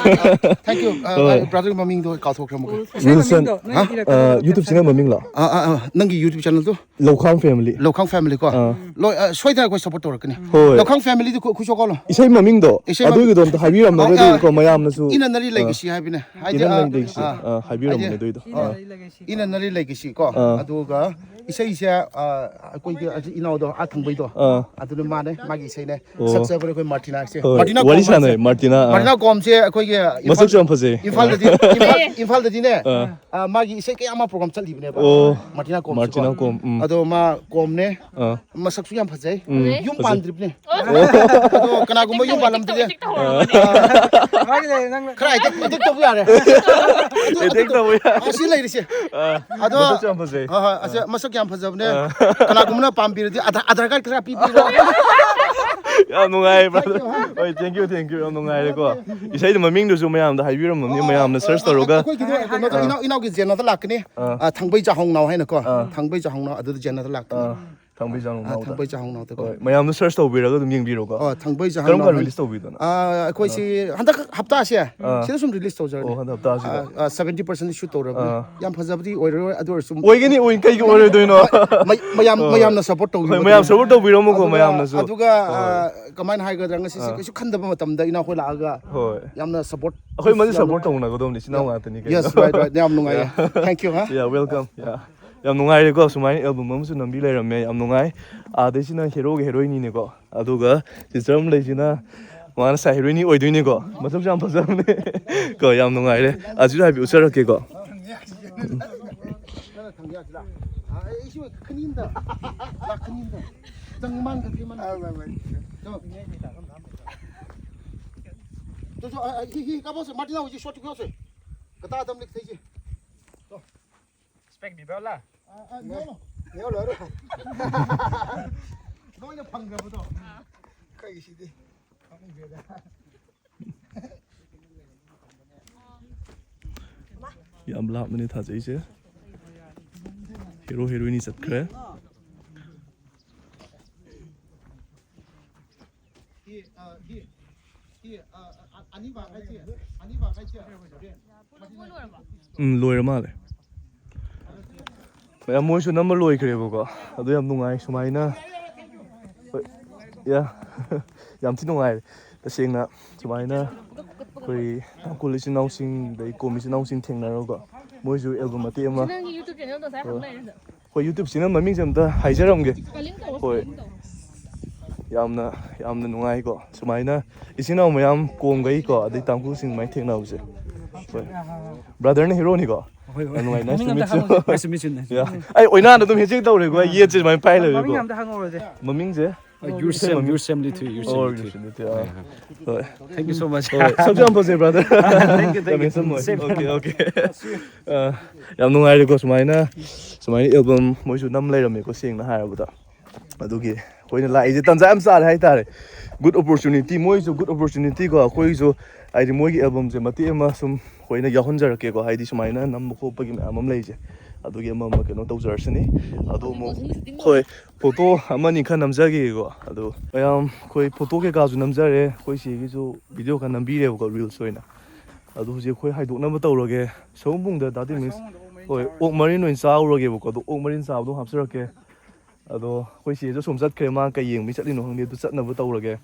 Thank you꯫ ꯑ, ꯍꯣꯏ꯫ ꯑ, brother ꯃꯃꯤꯡꯗꯣ ꯀꯥꯎꯊꯣꯛꯈ꯭ꯔꯦ ꯑꯃꯨꯛꯀ꯫ ꯋꯤꯜꯁꯟ꯫ ꯃꯃꯤꯡꯗꯣ ꯅꯣꯏ ꯑ, ꯏꯔꯛꯀꯗꯕ YouTube channel ꯃꯃꯤꯡꯂꯣ? ꯑ, ꯑ, ꯑ, ꯅꯪꯒꯤ YouTube channelꯗꯣ? ꯂꯧꯈꯥꯝ family꯫ ꯂꯧꯈꯥꯝ family ꯀꯣ? ꯑ꯫ ꯂꯣꯏ, ꯑ, ꯁꯣꯏꯗꯅ ꯑꯩꯈꯣꯏ support ꯇꯧꯔꯛꯀꯅꯤ꯫ ꯍꯣꯏ꯫ ꯂꯧꯈꯥꯝ familyꯗꯨ ꯈꯨ-, ꯈꯨꯠꯁꯣꯛꯀꯣꯂꯣ꯫ ꯏꯁꯩ ꯃꯃꯤꯡꯗꯣ? ꯏꯁꯩ ꯃꯃꯤꯡ-, ꯑꯗꯨꯒꯤꯗꯣ ꯑꯝꯇ ꯍꯥꯏꯕꯤꯔꯝꯃꯒꯗꯤ ꯑ, ꯑ, ꯀꯣ, ꯃꯌꯥꯝꯅꯁꯨ, ꯏꯟꯅ ꯅꯔꯤ ꯑ, ꯂꯩꯒꯁꯤ ꯍꯥꯏꯕꯅꯦ꯫ ꯍꯥꯏꯗꯤ, ꯏꯟꯅ ꯑ, ꯅꯔꯤ ꯂꯩꯒꯁꯤ꯫ ꯑ, ꯑ, ꯍꯥꯏꯕꯤꯔꯝꯃꯣꯅꯦ ꯍꯥꯏꯗꯤ, ꯑꯗꯨꯏꯗꯣ꯫ ꯑ, ꯑ꯫ ꯏꯟꯅ ꯅꯔꯤ ꯂꯩꯒꯁꯤ ꯀꯣ? ꯑ꯫ ꯑꯗꯨꯒ ꯏꯁꯩꯁꯦ, ꯑ, ꯑꯩꯈꯣꯏꯒꯤ ꯑꯁꯤ ꯏꯅꯥꯎꯗꯣ, ꯑꯥ ꯊꯪꯕꯩꯗꯣ, ꯑ꯫ ꯑꯗꯨꯅ ꯃꯥꯅꯦ, ꯃꯥꯒꯤ ꯏꯁꯩꯅꯦ꯫ ꯑꯣ꯫ ꯁꯛꯆꯕꯅꯦ ꯑꯩꯈꯣꯏ ꯃꯥꯔꯇꯤꯅꯥꯁꯦ꯫ ꯍꯣꯏ, ꯃꯥꯔꯇꯤꯅꯥ ꯋꯥꯔꯤ ꯀꯣꯝ ꯁꯥꯟꯅꯩ, ꯍꯥꯏꯁꯦ꯫ ꯃꯥꯔꯇꯤꯅꯥ, ꯑ꯫ ꯃꯥꯔꯇꯤꯅꯥ ꯀꯣꯝꯁꯦ ꯑꯩꯈꯣꯏꯒꯤ ꯏꯝꯐꯥꯜ-, ꯃꯁꯛꯁꯨ ꯌꯥꯝ ꯐꯖꯩ꯫ ꯏꯝꯐꯥꯜꯗꯗꯤ, ꯑ꯫ ꯏꯝꯐꯥꯜ, ꯏꯝꯐꯥꯜꯗꯗꯤꯅꯦ, ꯑ꯫ ꯑ, ꯃꯥꯒꯤ ꯏꯁꯩ ꯀꯌꯥ ꯑꯃ program ꯆꯠꯂꯤꯕꯅꯦꯕ꯫ ꯑꯣ꯫ ꯃꯥꯔꯇꯤꯅꯥ ꯀꯣꯝꯁꯦꯀꯣ꯫ ꯃꯥꯔꯇꯤꯅꯥ ꯀꯣꯝ, ꯎꯝ꯫ ꯑꯗꯣ ꯃꯥ ꯀꯣꯝꯅꯦ꯫ ꯑ꯫ ꯃꯁꯛꯁꯨ ꯌꯥꯝ ꯐꯖꯩ꯫ ꯎꯝ, ꯌꯨꯝ ꯐꯖꯩ꯫ ꯄꯥꯟꯗ꯭ꯔꯤꯕꯅꯦ꯫ ꯑꯣ꯫ ꯑꯗꯣ ꯀꯅꯥꯒꯨꯝꯕ ꯌꯨꯝ ꯄꯥꯜꯂꯝꯗ꯭ꯔꯗꯤ, ꯑ, ꯈꯔ attack, attack ꯇꯧꯕ ꯌꯥꯔꯦ꯫ Attack ꯇꯧꯕ ꯌꯥꯔꯦ꯫ ꯑ, ꯑꯁꯤ ꯂꯩꯔꯤꯁꯦ꯫ ꯑ, ꯑꯗꯣ, ꯃꯁꯛꯁꯨ ꯌꯥꯝ ꯐꯖꯩ꯫ ꯍꯣꯏ, ꯍꯣꯏ, ꯑꯁꯤ ꯑ꯫ ꯃꯁꯛ ꯌꯥꯝ ꯐꯖꯕꯅꯦ꯫ ꯑ꯫ ꯀꯅꯥꯒꯨꯝꯕꯅ ꯄꯥꯝꯕꯤꯔꯗꯤ ꯑꯙꯥ-, ꯑꯙꯥꯔ card ꯈꯔ ꯄꯤꯕꯤꯔꯣ꯫ ꯌꯥꯝ ꯅꯨꯡꯉꯥꯏ, brother. ꯍꯣꯏ, thank you, thank you. ꯌꯥꯝ ꯅꯨꯡꯉꯥꯏꯔꯦꯀꯣ꯫ ꯏꯁꯩꯗꯣ ꯃꯃꯤꯡꯗꯨꯁꯨ ꯃꯌꯥꯝꯗ ꯍꯥꯏꯕꯤꯔꯝꯃꯕꯅꯤ, ꯃꯌꯥꯝꯅ search ꯇꯧꯔꯒ꯫ ꯑꯩꯈꯣꯏꯒꯤꯗꯣ ꯀꯩꯅꯣꯗ, ꯏꯅꯥꯎ, ꯏꯅꯥꯎꯒꯤ channelꯗ ꯂꯥꯛꯀꯅꯤ꯫ ꯑꯥ꯫ ꯑꯥ, ꯊꯥꯡꯕꯩ ꯆꯥꯍꯣꯡꯅꯥꯎ ꯍꯥꯏꯅꯀꯣ꯫ ꯑꯥ꯫ ꯊꯥꯡꯕꯩ ꯆꯥꯍꯣꯡꯅꯥꯎ ꯑꯗꯨꯗ channelꯗ ꯂꯥꯛꯀꯅꯤ꯫ ꯑꯥ, ꯊꯥꯡꯕꯩ ꯑꯥ, ꯆꯥꯍꯣꯡꯅꯥꯎꯗ꯫ ꯊꯥꯡꯕꯩ ꯆꯥꯍꯣꯡꯅꯥꯎꯗꯀꯣ꯫ ꯍꯣꯏ, ꯃꯌꯥꯝꯅ search ꯇꯧꯕꯤꯔꯒ ꯑꯗꯨꯝ ꯌꯦꯡꯕꯤꯔꯣꯀꯣ꯫ ꯑꯥ, ꯊꯥꯡꯕꯩ ꯀꯔꯝ ꯆꯥꯍꯣꯡꯅꯥꯎ ꯀꯥꯟꯗ ꯍꯥꯏꯅ꯫ Release ꯇꯧꯕꯤꯗꯣꯏꯅꯣ? ꯑꯥ, ꯑꯩꯈꯣꯏꯁꯤ ꯑꯥ꯫ ꯍꯟꯗꯛ ꯍꯞꯇꯥꯁꯦ ꯑꯥ꯫ ꯁꯤꯗ ꯁꯨꯝ release ꯇꯧꯖꯔꯅꯤ꯫ ꯑꯣ, ꯍꯟꯗꯛ ꯍꯞꯇꯥꯁꯤꯗ꯫ ꯑꯥ, ꯑꯥ, seventy percent shoot ꯇꯧꯔꯕꯅꯤ꯫ ꯑꯥ꯫ ꯌꯥꯝ ꯐꯖꯕꯗꯤ ꯑꯣꯏꯔꯔꯣꯏ, ꯑꯗꯨ ꯑꯣꯏꯔꯁꯨ ꯑꯣꯏꯒꯅꯤ, ꯑꯣꯏ-, ꯀꯩꯒꯤ ꯑꯣꯏꯔꯣꯏꯗꯣꯏꯅꯣ? ꯃ-, ꯃ-, ꯃꯌꯥꯝ, ꯍꯣꯏ꯫ ꯃꯌꯥꯝꯅ support ꯍꯣꯏ, ꯇꯧꯕꯤꯔꯣ, ꯃꯌꯥꯝ ꯃꯗꯨꯗꯤ꯫ Support ꯇꯧꯕꯤꯔꯝꯃꯨꯀꯣ, ꯑꯗꯨꯒ, ꯃꯌꯥꯝꯅꯁꯨ꯫ ꯑꯗꯨꯒ, ꯍꯣꯏ꯫ ꯑꯥ, ꯀꯃꯥꯏꯅ ꯍꯥꯏꯒꯗ꯭ꯔꯥ, ꯉꯁꯤꯁꯦ ꯑꯥ꯫ ꯀꯩꯁꯨ ꯈꯟꯗꯕ ꯃꯇꯝꯗ ꯏꯅꯥꯎꯈꯣꯏ ꯂꯥꯛꯑꯒ ꯍꯣꯏ꯫ ꯌꯥꯝꯅ support ꯑꯩꯈꯣꯏ ꯃꯁꯤ ꯌꯥꯝꯅ support ꯇꯧꯅꯒꯗꯧꯕꯅꯤ, ꯏꯆꯤꯟ ꯏꯅꯥꯎ ꯉꯥꯛꯇꯅꯤ ꯀꯩꯅꯣ꯫ Yes, right, right. ꯌꯥꯝ ꯅꯨꯡꯉꯥꯏꯌꯦ꯫ Yeah. Thank you, ꯍꯥ? Yeah, welcome. Yeah. ꯌꯥꯝ ꯅꯨꯡꯉꯥꯏꯔꯦꯀꯣ, ꯁꯨꯃꯥꯏꯅ album ꯑꯃꯁꯨ ꯅꯝꯕꯤ ꯂꯩꯔꯝꯃꯦ, ꯌꯥꯝ ꯅꯨꯡꯉꯥꯏ꯫ ꯑꯥꯗꯩꯁꯤꯅ ꯍꯦꯔꯣꯒꯤ ꯍꯦꯔꯣꯏꯅꯤꯅꯦꯀꯣ, ꯑꯗꯨꯒ sister ꯑꯃ ꯂꯩꯁꯤꯅ ꯃꯥꯅ ꯁꯥꯏ ꯍꯦꯔꯣꯏꯅꯤ ꯑꯣꯏꯗꯣꯏꯅꯤꯀꯣ, ꯃꯁꯛꯁꯨ ꯌꯥꯝ ꯐꯖꯕꯅꯦ꯫ ꯀꯣ, ꯌꯥꯝ ꯅꯨꯡꯉꯥꯏꯔꯦ꯫ ꯑꯁꯤꯁꯨ ꯍꯥꯏꯐꯦꯠ ꯎꯠꯆꯔꯛꯀꯦꯀꯣ꯫ ꯅꯪꯅ ꯊꯝꯒꯦ ꯍꯥꯏꯁꯤꯔꯥ? ꯑꯥ, ꯑꯩ ꯁꯤ ꯈꯅꯤ ꯑꯝꯇ꯫ ꯂꯥꯛ ꯈꯅꯤ ꯑꯝꯇ꯫ ꯆꯪ ꯃꯥꯡꯒꯗ꯭ꯔꯦ ꯃꯥꯅ꯫ ꯑꯥ, ꯂꯥꯛ, ꯂꯥꯛ꯫ ꯆꯪꯉꯣ꯫ ꯇꯨ, ꯇꯨ, ꯑꯥ, ꯑꯥ, ꯍꯤ, ꯍꯤ, ꯀꯥꯞꯄꯛꯑꯣꯁꯦ꯫ ꯃꯥꯔꯇꯤꯅꯥ ꯍꯧꯖꯤꯛ shot ꯀꯥꯞꯄꯛꯑꯣꯁꯦ꯫ ꯀꯗꯥ ꯑꯗꯨꯝ ꯂꯤꯛ ꯊꯩꯁꯦ꯫ Spec ꯕꯤꯕ ꯂꯥ? ꯑꯥ, ꯑꯥ, no, no꯫ ꯅꯦꯍꯣ ꯂꯣꯏꯔꯦ꯫ ꯂꯣꯏꯅ ꯐꯪꯈ꯭ꯔꯕꯗꯣ꯫ ꯀꯩꯁꯤꯗꯤ꯫ ꯈꯪꯗ꯭ꯔꯦꯗ꯫ ꯌꯥꯝ ꯂꯥꯞꯅꯅꯦ ꯊꯥꯖꯩꯁꯦ꯫ ꯍꯦꯔꯣ ꯍꯦꯔꯣꯏꯅꯤ ꯆꯠꯈ꯭ꯔꯦ꯫ ꯎꯝ, ꯂꯣꯏꯔ ꯃꯥꯜꯂꯦ꯫ ꯃꯌꯥꯝ ꯃꯣꯏꯁꯨ ꯅꯝꯕ ꯂꯣꯏꯈ꯭ꯔꯦꯕꯀꯣ꯫ ꯑꯗꯨ ꯌꯥꯝ ꯅꯨꯡꯉꯥꯏ ꯁꯨꯃꯥꯏꯅ꯫ ꯍꯣꯏ꯫ ꯌꯥ꯫ ꯌꯥꯝ ꯊꯤ ꯅꯨꯡꯉꯥꯏꯔꯦ꯫ ꯇꯁꯦꯡꯅ ꯁꯨꯃꯥꯏꯅ ꯑꯩꯈꯣꯏ ꯇꯥꯡꯈꯨꯜ ꯏꯆꯤꯟ ꯏꯅꯥꯎꯁꯤꯡ, ꯑꯗꯩ ꯀꯣꯝ ꯏꯆꯤꯟ ꯏꯅꯥꯎꯁꯤꯡ ꯊꯦꯡꯅꯔꯒꯀꯣ꯫ ꯃꯣꯏꯁꯨ album ꯃꯇꯦꯛ ꯑꯃ꯫ ꯅꯪꯒꯤ YouTube channelꯗꯣ ꯉꯁꯥꯏ ꯍꯣꯏ꯫ ꯍꯪꯂꯛꯏ꯫ ꯍꯣꯏ, YouTube channel ꯃꯃꯤꯡꯁꯦ ꯑꯝꯇ ꯍꯥꯏꯖꯔꯝꯒꯦ꯫ Spelling ꯇꯧ, ꯍꯣꯏ꯫ Spelling ꯇꯧ꯫ ꯌꯥꯝꯅ, ꯌꯥꯝꯅ ꯅꯨꯡꯉꯥꯏꯀꯣ꯫ ꯁꯨꯃꯥꯏꯅ ꯏꯆꯤꯟ ꯏꯅꯥꯎ ꯃꯌꯥꯝ ꯀꯣꯝꯒꯩꯀꯣ, ꯑꯗꯩ ꯇꯥꯡꯈꯨꯜꯁꯤꯡ ꯁꯨꯃꯥꯏꯅ ꯊꯦꯡꯅꯕꯁꯦ꯫ ꯍꯣꯏ꯫ Brotherꯅ ꯍꯦꯔꯣꯅꯤꯀꯣ? ꯍꯣꯏ, ꯍꯣꯏ꯫ ꯌꯥꯝ ꯅꯨꯡꯉꯥꯏ, nice to meet you꯫ Nice to meet you, nice to meet you꯫ Yeah꯫ ꯑꯩ ꯑꯣꯏꯅꯥꯅ ꯑꯗꯨꯝ ꯍꯦꯛ ꯆꯦꯛ ꯇꯧꯔꯦꯀꯣ, ꯌꯦꯠꯁꯦ ꯁꯨꯃꯥꯏꯅ ꯄꯥꯏ ꯂꯩꯔꯦꯀꯣ꯫ ꯃꯃꯤꯡ ꯑꯝꯇ ꯍꯪꯍꯧꯔꯁꯦ꯫ ꯃꯃꯤꯡꯁꯦ? Uh, your same, your same to you, your same to you꯫ ꯍꯣꯏ, ꯍꯣꯏ꯫ Thank you so much꯫ ꯍꯣꯏ, ꯁꯛꯁꯨ ꯌꯥꯝ ꯐꯖꯩ, brother꯫ Thank you, thank you꯫ ꯌꯥꯝ handsome ꯑꯣꯏ꯫ Same꯫ Okay, okay꯫ ꯑ, ꯌꯥꯝ ꯅꯨꯡꯉꯥꯏꯔꯦꯀꯣ, ꯁꯨꯃꯥꯏꯅ, ꯁꯨꯃꯥꯏꯅ album ꯃꯣꯏꯁꯨ ꯅꯝ ꯂꯩꯔꯝꯃꯦꯀꯣ, ꯁꯦꯡꯅ ꯍꯥꯏꯔꯕꯗ꯫ ꯑꯗꯨꯒꯤ ꯑꯩꯈꯣꯏꯅ ꯂꯥꯛꯏꯁꯦ ꯇꯟꯖꯥ ꯌꯥꯝ ꯆꯥꯔꯦ ꯍꯥꯏꯇꯥꯔꯦ꯫ Good opportunity, ꯃꯣꯏꯁꯨ good opportunity ꯀꯣ, ꯑꯩꯈꯣꯏꯁꯨ ꯍꯥꯏꯗꯤ ꯃꯣꯏꯒꯤ albumꯁꯦ ꯃꯇꯦꯛ ꯑꯃ ꯁꯨꯝ ꯑꯩꯈꯣꯏꯅ ꯌꯥꯎꯍꯟꯖꯔꯛꯀꯦꯀꯣ, ꯍꯥꯏꯗꯤ ꯁꯨꯃꯥꯏꯅ ꯅꯝꯕ ꯈꯣꯠꯄꯒꯤ ꯃꯌꯥꯝ ꯑꯃ ꯂꯩꯁꯦ, ꯑꯗꯨꯒꯤ ꯑꯃ ꯑꯃ ꯀꯩꯅꯣ ꯇꯧꯖꯔꯁꯤꯅꯤ꯫ ꯑꯗꯣ ꯑꯃꯨꯛ ꯑꯩꯈꯣꯏ ꯐꯣꯇꯣ ꯑꯃꯅꯤ ꯈꯔ ꯅꯝꯖꯒꯦꯀꯣ꯫ ꯑꯗꯣ ꯃꯌꯥꯝ ꯑꯩꯈꯣꯏ ꯐꯣꯇꯣ ꯀꯩꯀꯥꯁꯨ ꯅꯝꯖꯔꯦ, ꯑꯩꯈꯣꯏ ꯁꯤꯒꯤꯁꯨ ꯚꯤꯗꯤꯑꯣ ꯈꯔ ꯅꯝꯕꯤꯔꯦꯕꯀꯣ, reels ꯑꯣꯏꯅ꯫ ꯑꯗꯣ ꯍꯧꯖꯤꯛ ꯑꯩꯈꯣꯏ ꯍꯥꯏꯗꯣꯛꯅꯕ ꯇꯧꯔꯒꯦ꯫ ꯁꯣꯝꯕꯨꯡꯗ ꯗꯥ ꯇꯤꯃꯤꯁ, ꯍꯣꯏ, ꯑꯣꯛ ꯃꯔꯤꯟ ꯑꯣꯏꯅ ꯆꯥꯔꯨꯔꯒꯦꯕꯀꯣ꯫ ꯑꯗꯣ ꯑꯣꯛ ꯃꯔꯤꯟ ꯆꯥꯕꯗꯣ ꯍꯥꯞꯆꯔꯛꯀꯦ꯫ ꯑꯗꯣ ꯑꯩꯈꯣꯏ ꯆꯦꯁꯨ ꯁꯨꯝ ꯆꯠꯈ꯭ꯔꯦ, ꯃꯥ ꯀꯩ ꯌꯦꯡꯕꯩ ꯆꯠꯂꯤꯅꯣ ꯈꯪꯗꯦ, ꯑꯗꯨ ꯆꯠꯅꯕ ꯇꯧꯔꯒꯦ꯫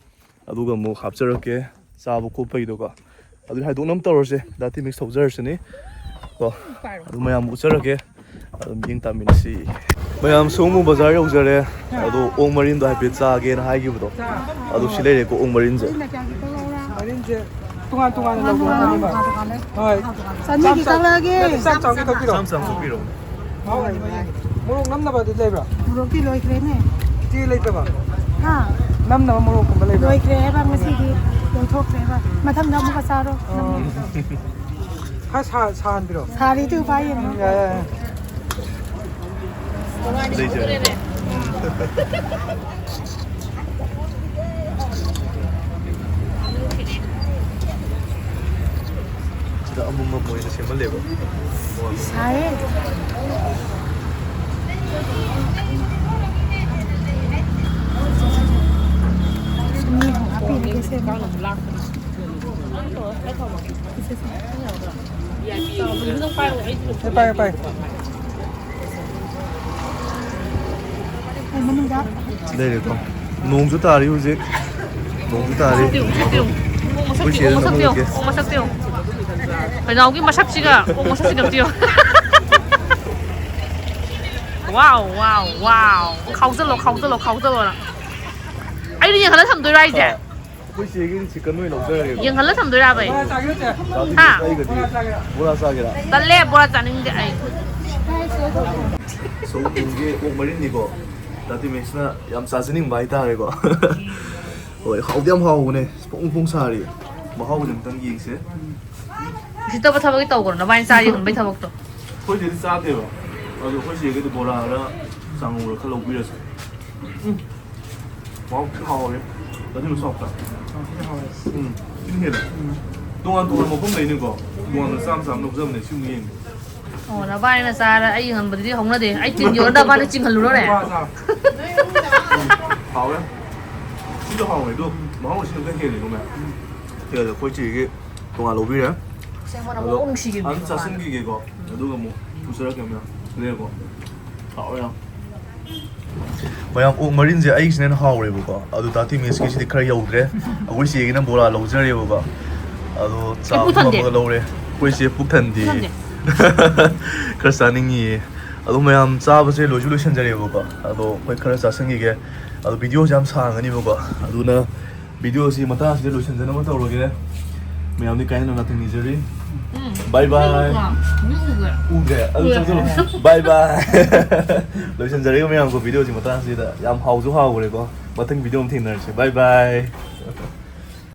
ꯑꯗꯨꯒ ꯑꯃꯨꯛ ꯍꯥꯞꯆꯔꯛꯀꯦ ꯆꯥꯕ ꯈꯣꯠꯄꯒꯤꯗꯣꯀꯣ꯫ ꯑꯗꯨꯗꯤ ꯍꯥꯏꯗꯣꯛꯅꯕ ꯇꯧꯔꯁꯦ, ꯗꯥ ꯇꯤꯃꯤꯛꯁ ꯊꯧꯖꯔꯁꯤꯅꯤ ꯀꯣ꯫ ꯑꯗꯨ ꯃꯌꯥꯝ ꯎꯠꯆꯔꯛꯀꯦ, ꯑꯗꯨꯝ ꯌꯦꯡ ꯇꯥꯃꯤꯟꯅꯁꯤ꯫ ꯃꯌꯥꯝ ꯁꯣꯝꯕꯨꯡ ꯕꯖꯥꯔ ꯌꯧꯖꯔꯦ꯫ ꯑꯗꯣ ꯑꯣꯛ ꯃꯔꯤꯟꯗꯣ ꯍꯥꯏꯐꯦꯠ ꯆꯥꯒꯦꯅ ꯍꯥꯏꯈꯤꯕꯗꯣ, ꯑꯗꯨ ꯁꯤ ꯂꯩꯔꯦꯀꯣ, ꯑꯣꯛ ꯃꯔꯤꯟꯁꯦ꯫ ꯃꯔꯤꯟꯁꯦ ꯇꯣꯉꯥꯟ ꯇꯣꯉꯥꯟꯅ ꯂꯧꯕ꯭ꯔꯣ? ꯇꯣꯉꯥꯟ ꯇꯣꯉꯥꯟꯅ꯫ ꯍꯣꯏ꯫ ꯆꯅꯤꯒꯤ ꯀꯛꯂꯛꯑꯒꯦ꯫ ꯏꯆꯝ ꯆꯝ ꯀꯛꯄꯤꯔꯣ꯫ ꯏꯆꯝ ꯆꯝ ꯀꯛꯄꯤꯔꯣ꯫ ꯃꯣꯔꯣꯛ ꯅꯝꯅꯕꯗꯤ ꯂꯩꯕ꯭ꯔꯥ? ꯃꯣꯔꯣꯛꯇꯤ ꯂꯣꯏꯈ꯭ꯔꯦꯅꯦ꯫ ꯏꯆꯦ ꯂꯩꯇꯕ? ꯍꯥ? ꯅꯝꯅꯕ ꯃꯣꯔꯣꯛꯀꯨꯝꯕ ꯂꯩꯕ꯭ꯔꯥ? ꯂꯣꯏꯈ꯭ꯔꯦ ꯍꯥꯏꯕ, ꯉꯁꯤꯒꯤ ꯂꯣꯏꯊꯣꯛꯈ꯭ꯔꯦ ꯍꯥꯏꯕ꯫ ꯃꯊꯪꯗ ꯑꯃꯨꯛꯀ ꯆꯥꯔꯣ꯫ ꯑꯣ꯫ ꯈꯔ ꯁꯥ-, ꯁꯥꯍꯟꯕꯤꯔꯣ꯫ ꯁꯥꯔꯤꯗꯨ ꯎꯄꯥꯏ ꯌꯦꯡꯉꯣ꯫ ꯎꯝ, ꯌꯥꯏ, ꯌꯥꯏ, ꯌꯥꯏ꯫ ꯂꯩꯖꯔꯦ꯫ ꯁꯤꯗ ꯑꯃꯃꯝ ꯑꯣꯏꯅ ꯁꯦꯝꯍꯜꯂꯦꯕ꯫ ꯁꯥꯏꯌꯦ꯫ ꯃꯤ ꯍꯥꯞꯄꯤꯔꯒꯦ ꯁꯦꯝꯃꯒ꯫ ꯁꯦ, ꯄꯥꯏꯌꯨ, ꯄꯥꯏꯌꯨ꯫ ꯂꯩꯔꯦꯀꯣ꯫ ꯅꯣꯡꯁꯨ ꯇꯥꯔꯤ ꯍꯧꯖꯤꯛ꯫ ꯅꯣꯡꯁꯨ ꯇꯥꯔꯤ꯫ ꯃꯁꯛꯇꯤ ꯌꯦꯡꯉꯨ, ꯃꯁꯛꯇꯤ ꯌꯦꯡꯉꯨ꯫ ꯑꯩꯈꯣꯏ ꯆꯦꯗ ꯑꯣꯛ ꯃꯁꯛꯇꯤ ꯌꯦꯡꯉꯨ, ꯅꯝꯍꯜꯂꯛꯀꯦ꯫ ꯑꯣꯛ ꯃꯁꯛꯇꯤ ꯌꯦꯡꯉꯨ꯫ ꯀꯩꯅꯥꯎꯒꯤ ꯃꯁꯛꯁꯤꯒ ꯑꯣꯛ ꯃꯁꯛꯁꯤꯒ ꯑꯝꯇ ꯌꯦꯡꯉꯨ꯫ ꯋꯥꯎ, ꯋꯥꯎ, ꯋꯥꯎ꯫ ꯈꯥꯎꯖꯜꯂꯣ, ꯈꯥꯎꯖꯜꯂꯣ, ꯈꯥꯎꯖꯜꯂꯣꯅ꯫ ꯑꯩꯅ ꯌꯦꯡꯍꯜꯂ ꯊꯝꯗꯣꯏꯔꯣ ꯍꯥꯏꯁꯦ? ꯑꯩꯈꯣꯏ ꯆꯦꯒꯤ ꯆꯤꯛꯀꯟ ꯑꯣꯏꯅ ꯂꯧꯖꯔꯒꯦꯀꯣ꯫ ꯌꯦꯡꯍꯜꯂ ꯊꯝꯗꯣꯏꯔꯕ ꯑꯩ? ꯆꯥꯒꯦ ꯅꯠꯇꯦ? ꯍꯥ? ꯑꯩꯒꯗꯤ ꯕꯣꯔꯥ ꯆꯥꯒꯦꯔꯥ? ꯇꯜꯂꯦ, ꯕꯣꯔꯥ ꯆꯥꯅꯤꯡꯗꯦ ꯑꯩ꯫ ꯁꯣꯝꯕꯨꯡꯒꯤ ꯑꯣꯛ ꯃꯔꯤꯟꯅꯤꯀꯣ꯫ ꯗꯥ ꯇꯤꯃꯦꯛꯁꯅ ꯌꯥꯝ ꯆꯥꯖꯅꯤꯡꯕ ꯍꯥꯏꯇꯥꯔꯦꯀꯣ꯫ ꯍꯣꯏ, ꯍꯥꯎꯗꯤ ꯌꯥꯝ ꯍꯥꯎꯕꯅꯦ꯫ ꯐꯣꯡ ꯐꯣꯡ ꯁꯥꯔꯤ꯫ ꯃꯍꯥꯎꯁꯦ ꯑꯝꯇꯪ ꯌꯦꯡꯁꯦ꯫ ꯎꯁꯤꯠꯇꯕ ꯊꯕꯛꯇꯤ ꯇꯧꯒꯅꯨ, ꯅꯕꯥꯅꯤ ꯆꯥ ꯌꯦꯡꯍꯟꯕꯩ ꯊꯕꯛꯇꯣ꯫ ꯑꯩꯈꯣꯏ ꯆꯦꯗꯤ ꯆꯥꯗꯦꯕ꯫ ꯑꯗꯣ ꯑꯩꯈꯣꯏ ꯆꯦꯒꯤꯗꯤ ꯕꯣꯔꯥꯔ ꯆꯥꯉꯧꯔ ꯈꯔ ꯂꯧꯕꯤꯔꯁꯦ꯫ ꯎꯝ꯫ ꯃꯍꯥꯎ ꯊꯤ ꯍꯥꯎꯋꯦ꯫ ꯆꯥꯁꯤꯜꯂꯨ ꯁꯣꯛꯇ꯫ ꯎꯝ꯫ ꯁꯤꯅ ꯍꯦꯜꯂꯦ꯫ ꯇꯣꯉꯥꯟ ꯇꯣꯉꯥꯟ ꯃꯐꯝ ꯂꯩꯅꯤꯀꯣ꯫ ꯇꯣꯉꯥꯟꯅ ꯆꯥꯝ ꯆꯥꯝ ꯂꯧꯖꯕꯅꯦ꯫ ꯁꯤ ꯑꯃꯨꯛ ꯌꯦꯡꯒꯦ꯫ ꯑꯣ, ꯅꯕꯥꯅꯤꯅ ꯆꯥꯔ ꯑꯩ ꯌꯦꯡꯍꯟꯕꯗꯨꯗꯤ ꯍꯧꯅꯗꯦ꯫ ꯑꯩ ꯇꯤꯟ ꯌꯣꯠꯂ ꯅꯕꯥꯅꯤ ꯆꯤꯡꯍꯜꯂꯨꯔꯣꯅꯦ꯫ ꯋꯥ ꯆꯥ꯫ ꯎꯝ꯫ ꯍꯥꯎꯋꯦ꯫ ꯁꯤꯁꯨ ꯍꯥꯎꯋꯦ꯫ ꯑꯗꯣ ꯃꯍꯥꯎ ꯁꯤꯅ ꯈꯔ ꯍꯦꯜꯂꯦꯀꯣ, ꯃꯌꯥꯝ꯫ ꯍꯦꯜꯂꯦ꯫ ꯑꯩꯈꯣꯏ ꯆꯦꯒꯤ ꯇꯣꯉꯥꯟ ꯂꯧꯕꯤꯔꯦ꯫ ꯑꯁꯦꯡꯕꯅ ꯑꯗꯣ ꯃꯑꯣꯡ ꯅꯨꯡꯁꯤꯈꯤꯕꯅꯦ ꯑꯝꯇ ꯃꯄꯥꯟꯗ꯫ ꯆꯥꯁꯤꯟꯈꯤꯒꯦꯀꯣ꯫ ꯑꯗꯨꯒ ꯑꯃꯨꯛ ꯄꯨꯖꯔꯛꯀꯦ ꯃꯌꯥꯝ꯫ ꯂꯩꯔꯦꯀꯣ꯫ ꯍꯥꯎꯋꯦ ꯌꯥꯝ꯫ ꯃꯌꯥꯝ, ꯑꯣꯛ ꯃꯔꯤꯟꯁꯦ ꯑꯩꯒꯤꯁꯤꯅ ꯍꯦꯟꯅ ꯍꯥꯎꯔꯦꯕꯀꯣ꯫ ꯑꯗꯨ ꯇꯥꯇꯤ ꯃꯦꯁꯀꯤꯁꯤꯗꯤ ꯈꯔ ꯌꯧꯗ꯭ꯔꯦ꯫ ꯑꯩꯈꯣꯏ ꯆꯦꯒꯤꯅ ꯕꯣꯔꯥ ꯂꯧꯖꯔꯦꯕꯀꯣ꯫ ꯑꯗꯣ ꯑꯩ ꯄꯨꯛ ꯆꯥꯕꯁꯨ ꯊꯟꯗꯦ꯫ ꯉꯝꯃꯒ ꯂꯧꯔꯦ꯫ ꯑꯩꯈꯣꯏ ꯆꯦ ꯄꯨꯛ ꯊꯟꯗꯦ꯫ ꯄꯨꯛ ꯊꯟꯗꯦ꯫ ꯈꯔ ꯆꯥꯅꯤꯡꯉꯤꯌꯦ꯫ ꯑꯗꯣ ꯃꯌꯥꯝ ꯆꯥꯕꯁꯦ ꯂꯣꯏꯁꯨ ꯂꯣꯏꯁꯤꯟꯖꯔꯦꯕꯀꯣ꯫ ꯑꯗꯣ ꯑꯩꯈꯣꯏ ꯈꯔ ꯆꯥꯁꯤꯟꯈꯤꯒꯦ꯫ ꯑꯗꯣ ꯚꯤꯗꯤꯑꯣꯁꯦ ꯌꯥꯝ ꯁꯥꯡꯒꯅꯤꯕꯀꯣ꯫ ꯑꯗꯨꯅ ꯚꯤꯗꯤꯑꯣꯁꯤ ꯃꯇꯥꯡ ꯑꯁꯤꯗ ꯂꯣꯏꯁꯤꯟꯖꯅꯕ ꯇꯧꯔꯒꯦ꯫ ꯃꯌꯥꯝꯗꯤ ꯀꯥꯏꯅꯅ ꯉꯥꯛꯇꯪ ꯅꯤꯖꯔꯤ꯫ ꯎꯝ꯫ Bye bye꯫ ꯎꯝ, ꯎꯝ, ꯎꯝ꯫ ꯎꯗ꯭ꯔꯦ? ꯑꯗꯨ ꯎꯔꯦ꯫ ꯆꯪꯁꯤꯜꯂꯨ꯫ Bye bye꯫ ꯂꯣꯏꯁꯤꯟꯖꯔꯒꯦ ꯃꯌꯥꯝꯀꯣ ꯚꯤꯗꯤꯑꯣꯁꯤ ꯃꯇꯥꯡ ꯑꯁꯤꯗ꯫ ꯌꯥꯝ ꯍꯥꯎꯁꯨ ꯍꯥꯎꯈ꯭ꯔꯦꯀꯣ꯫ ꯃꯊꯪ ꯚꯤꯗꯤꯑꯣ ꯑꯃ ꯊꯦꯡꯅꯔꯁꯤ꯫ Bye bye꯫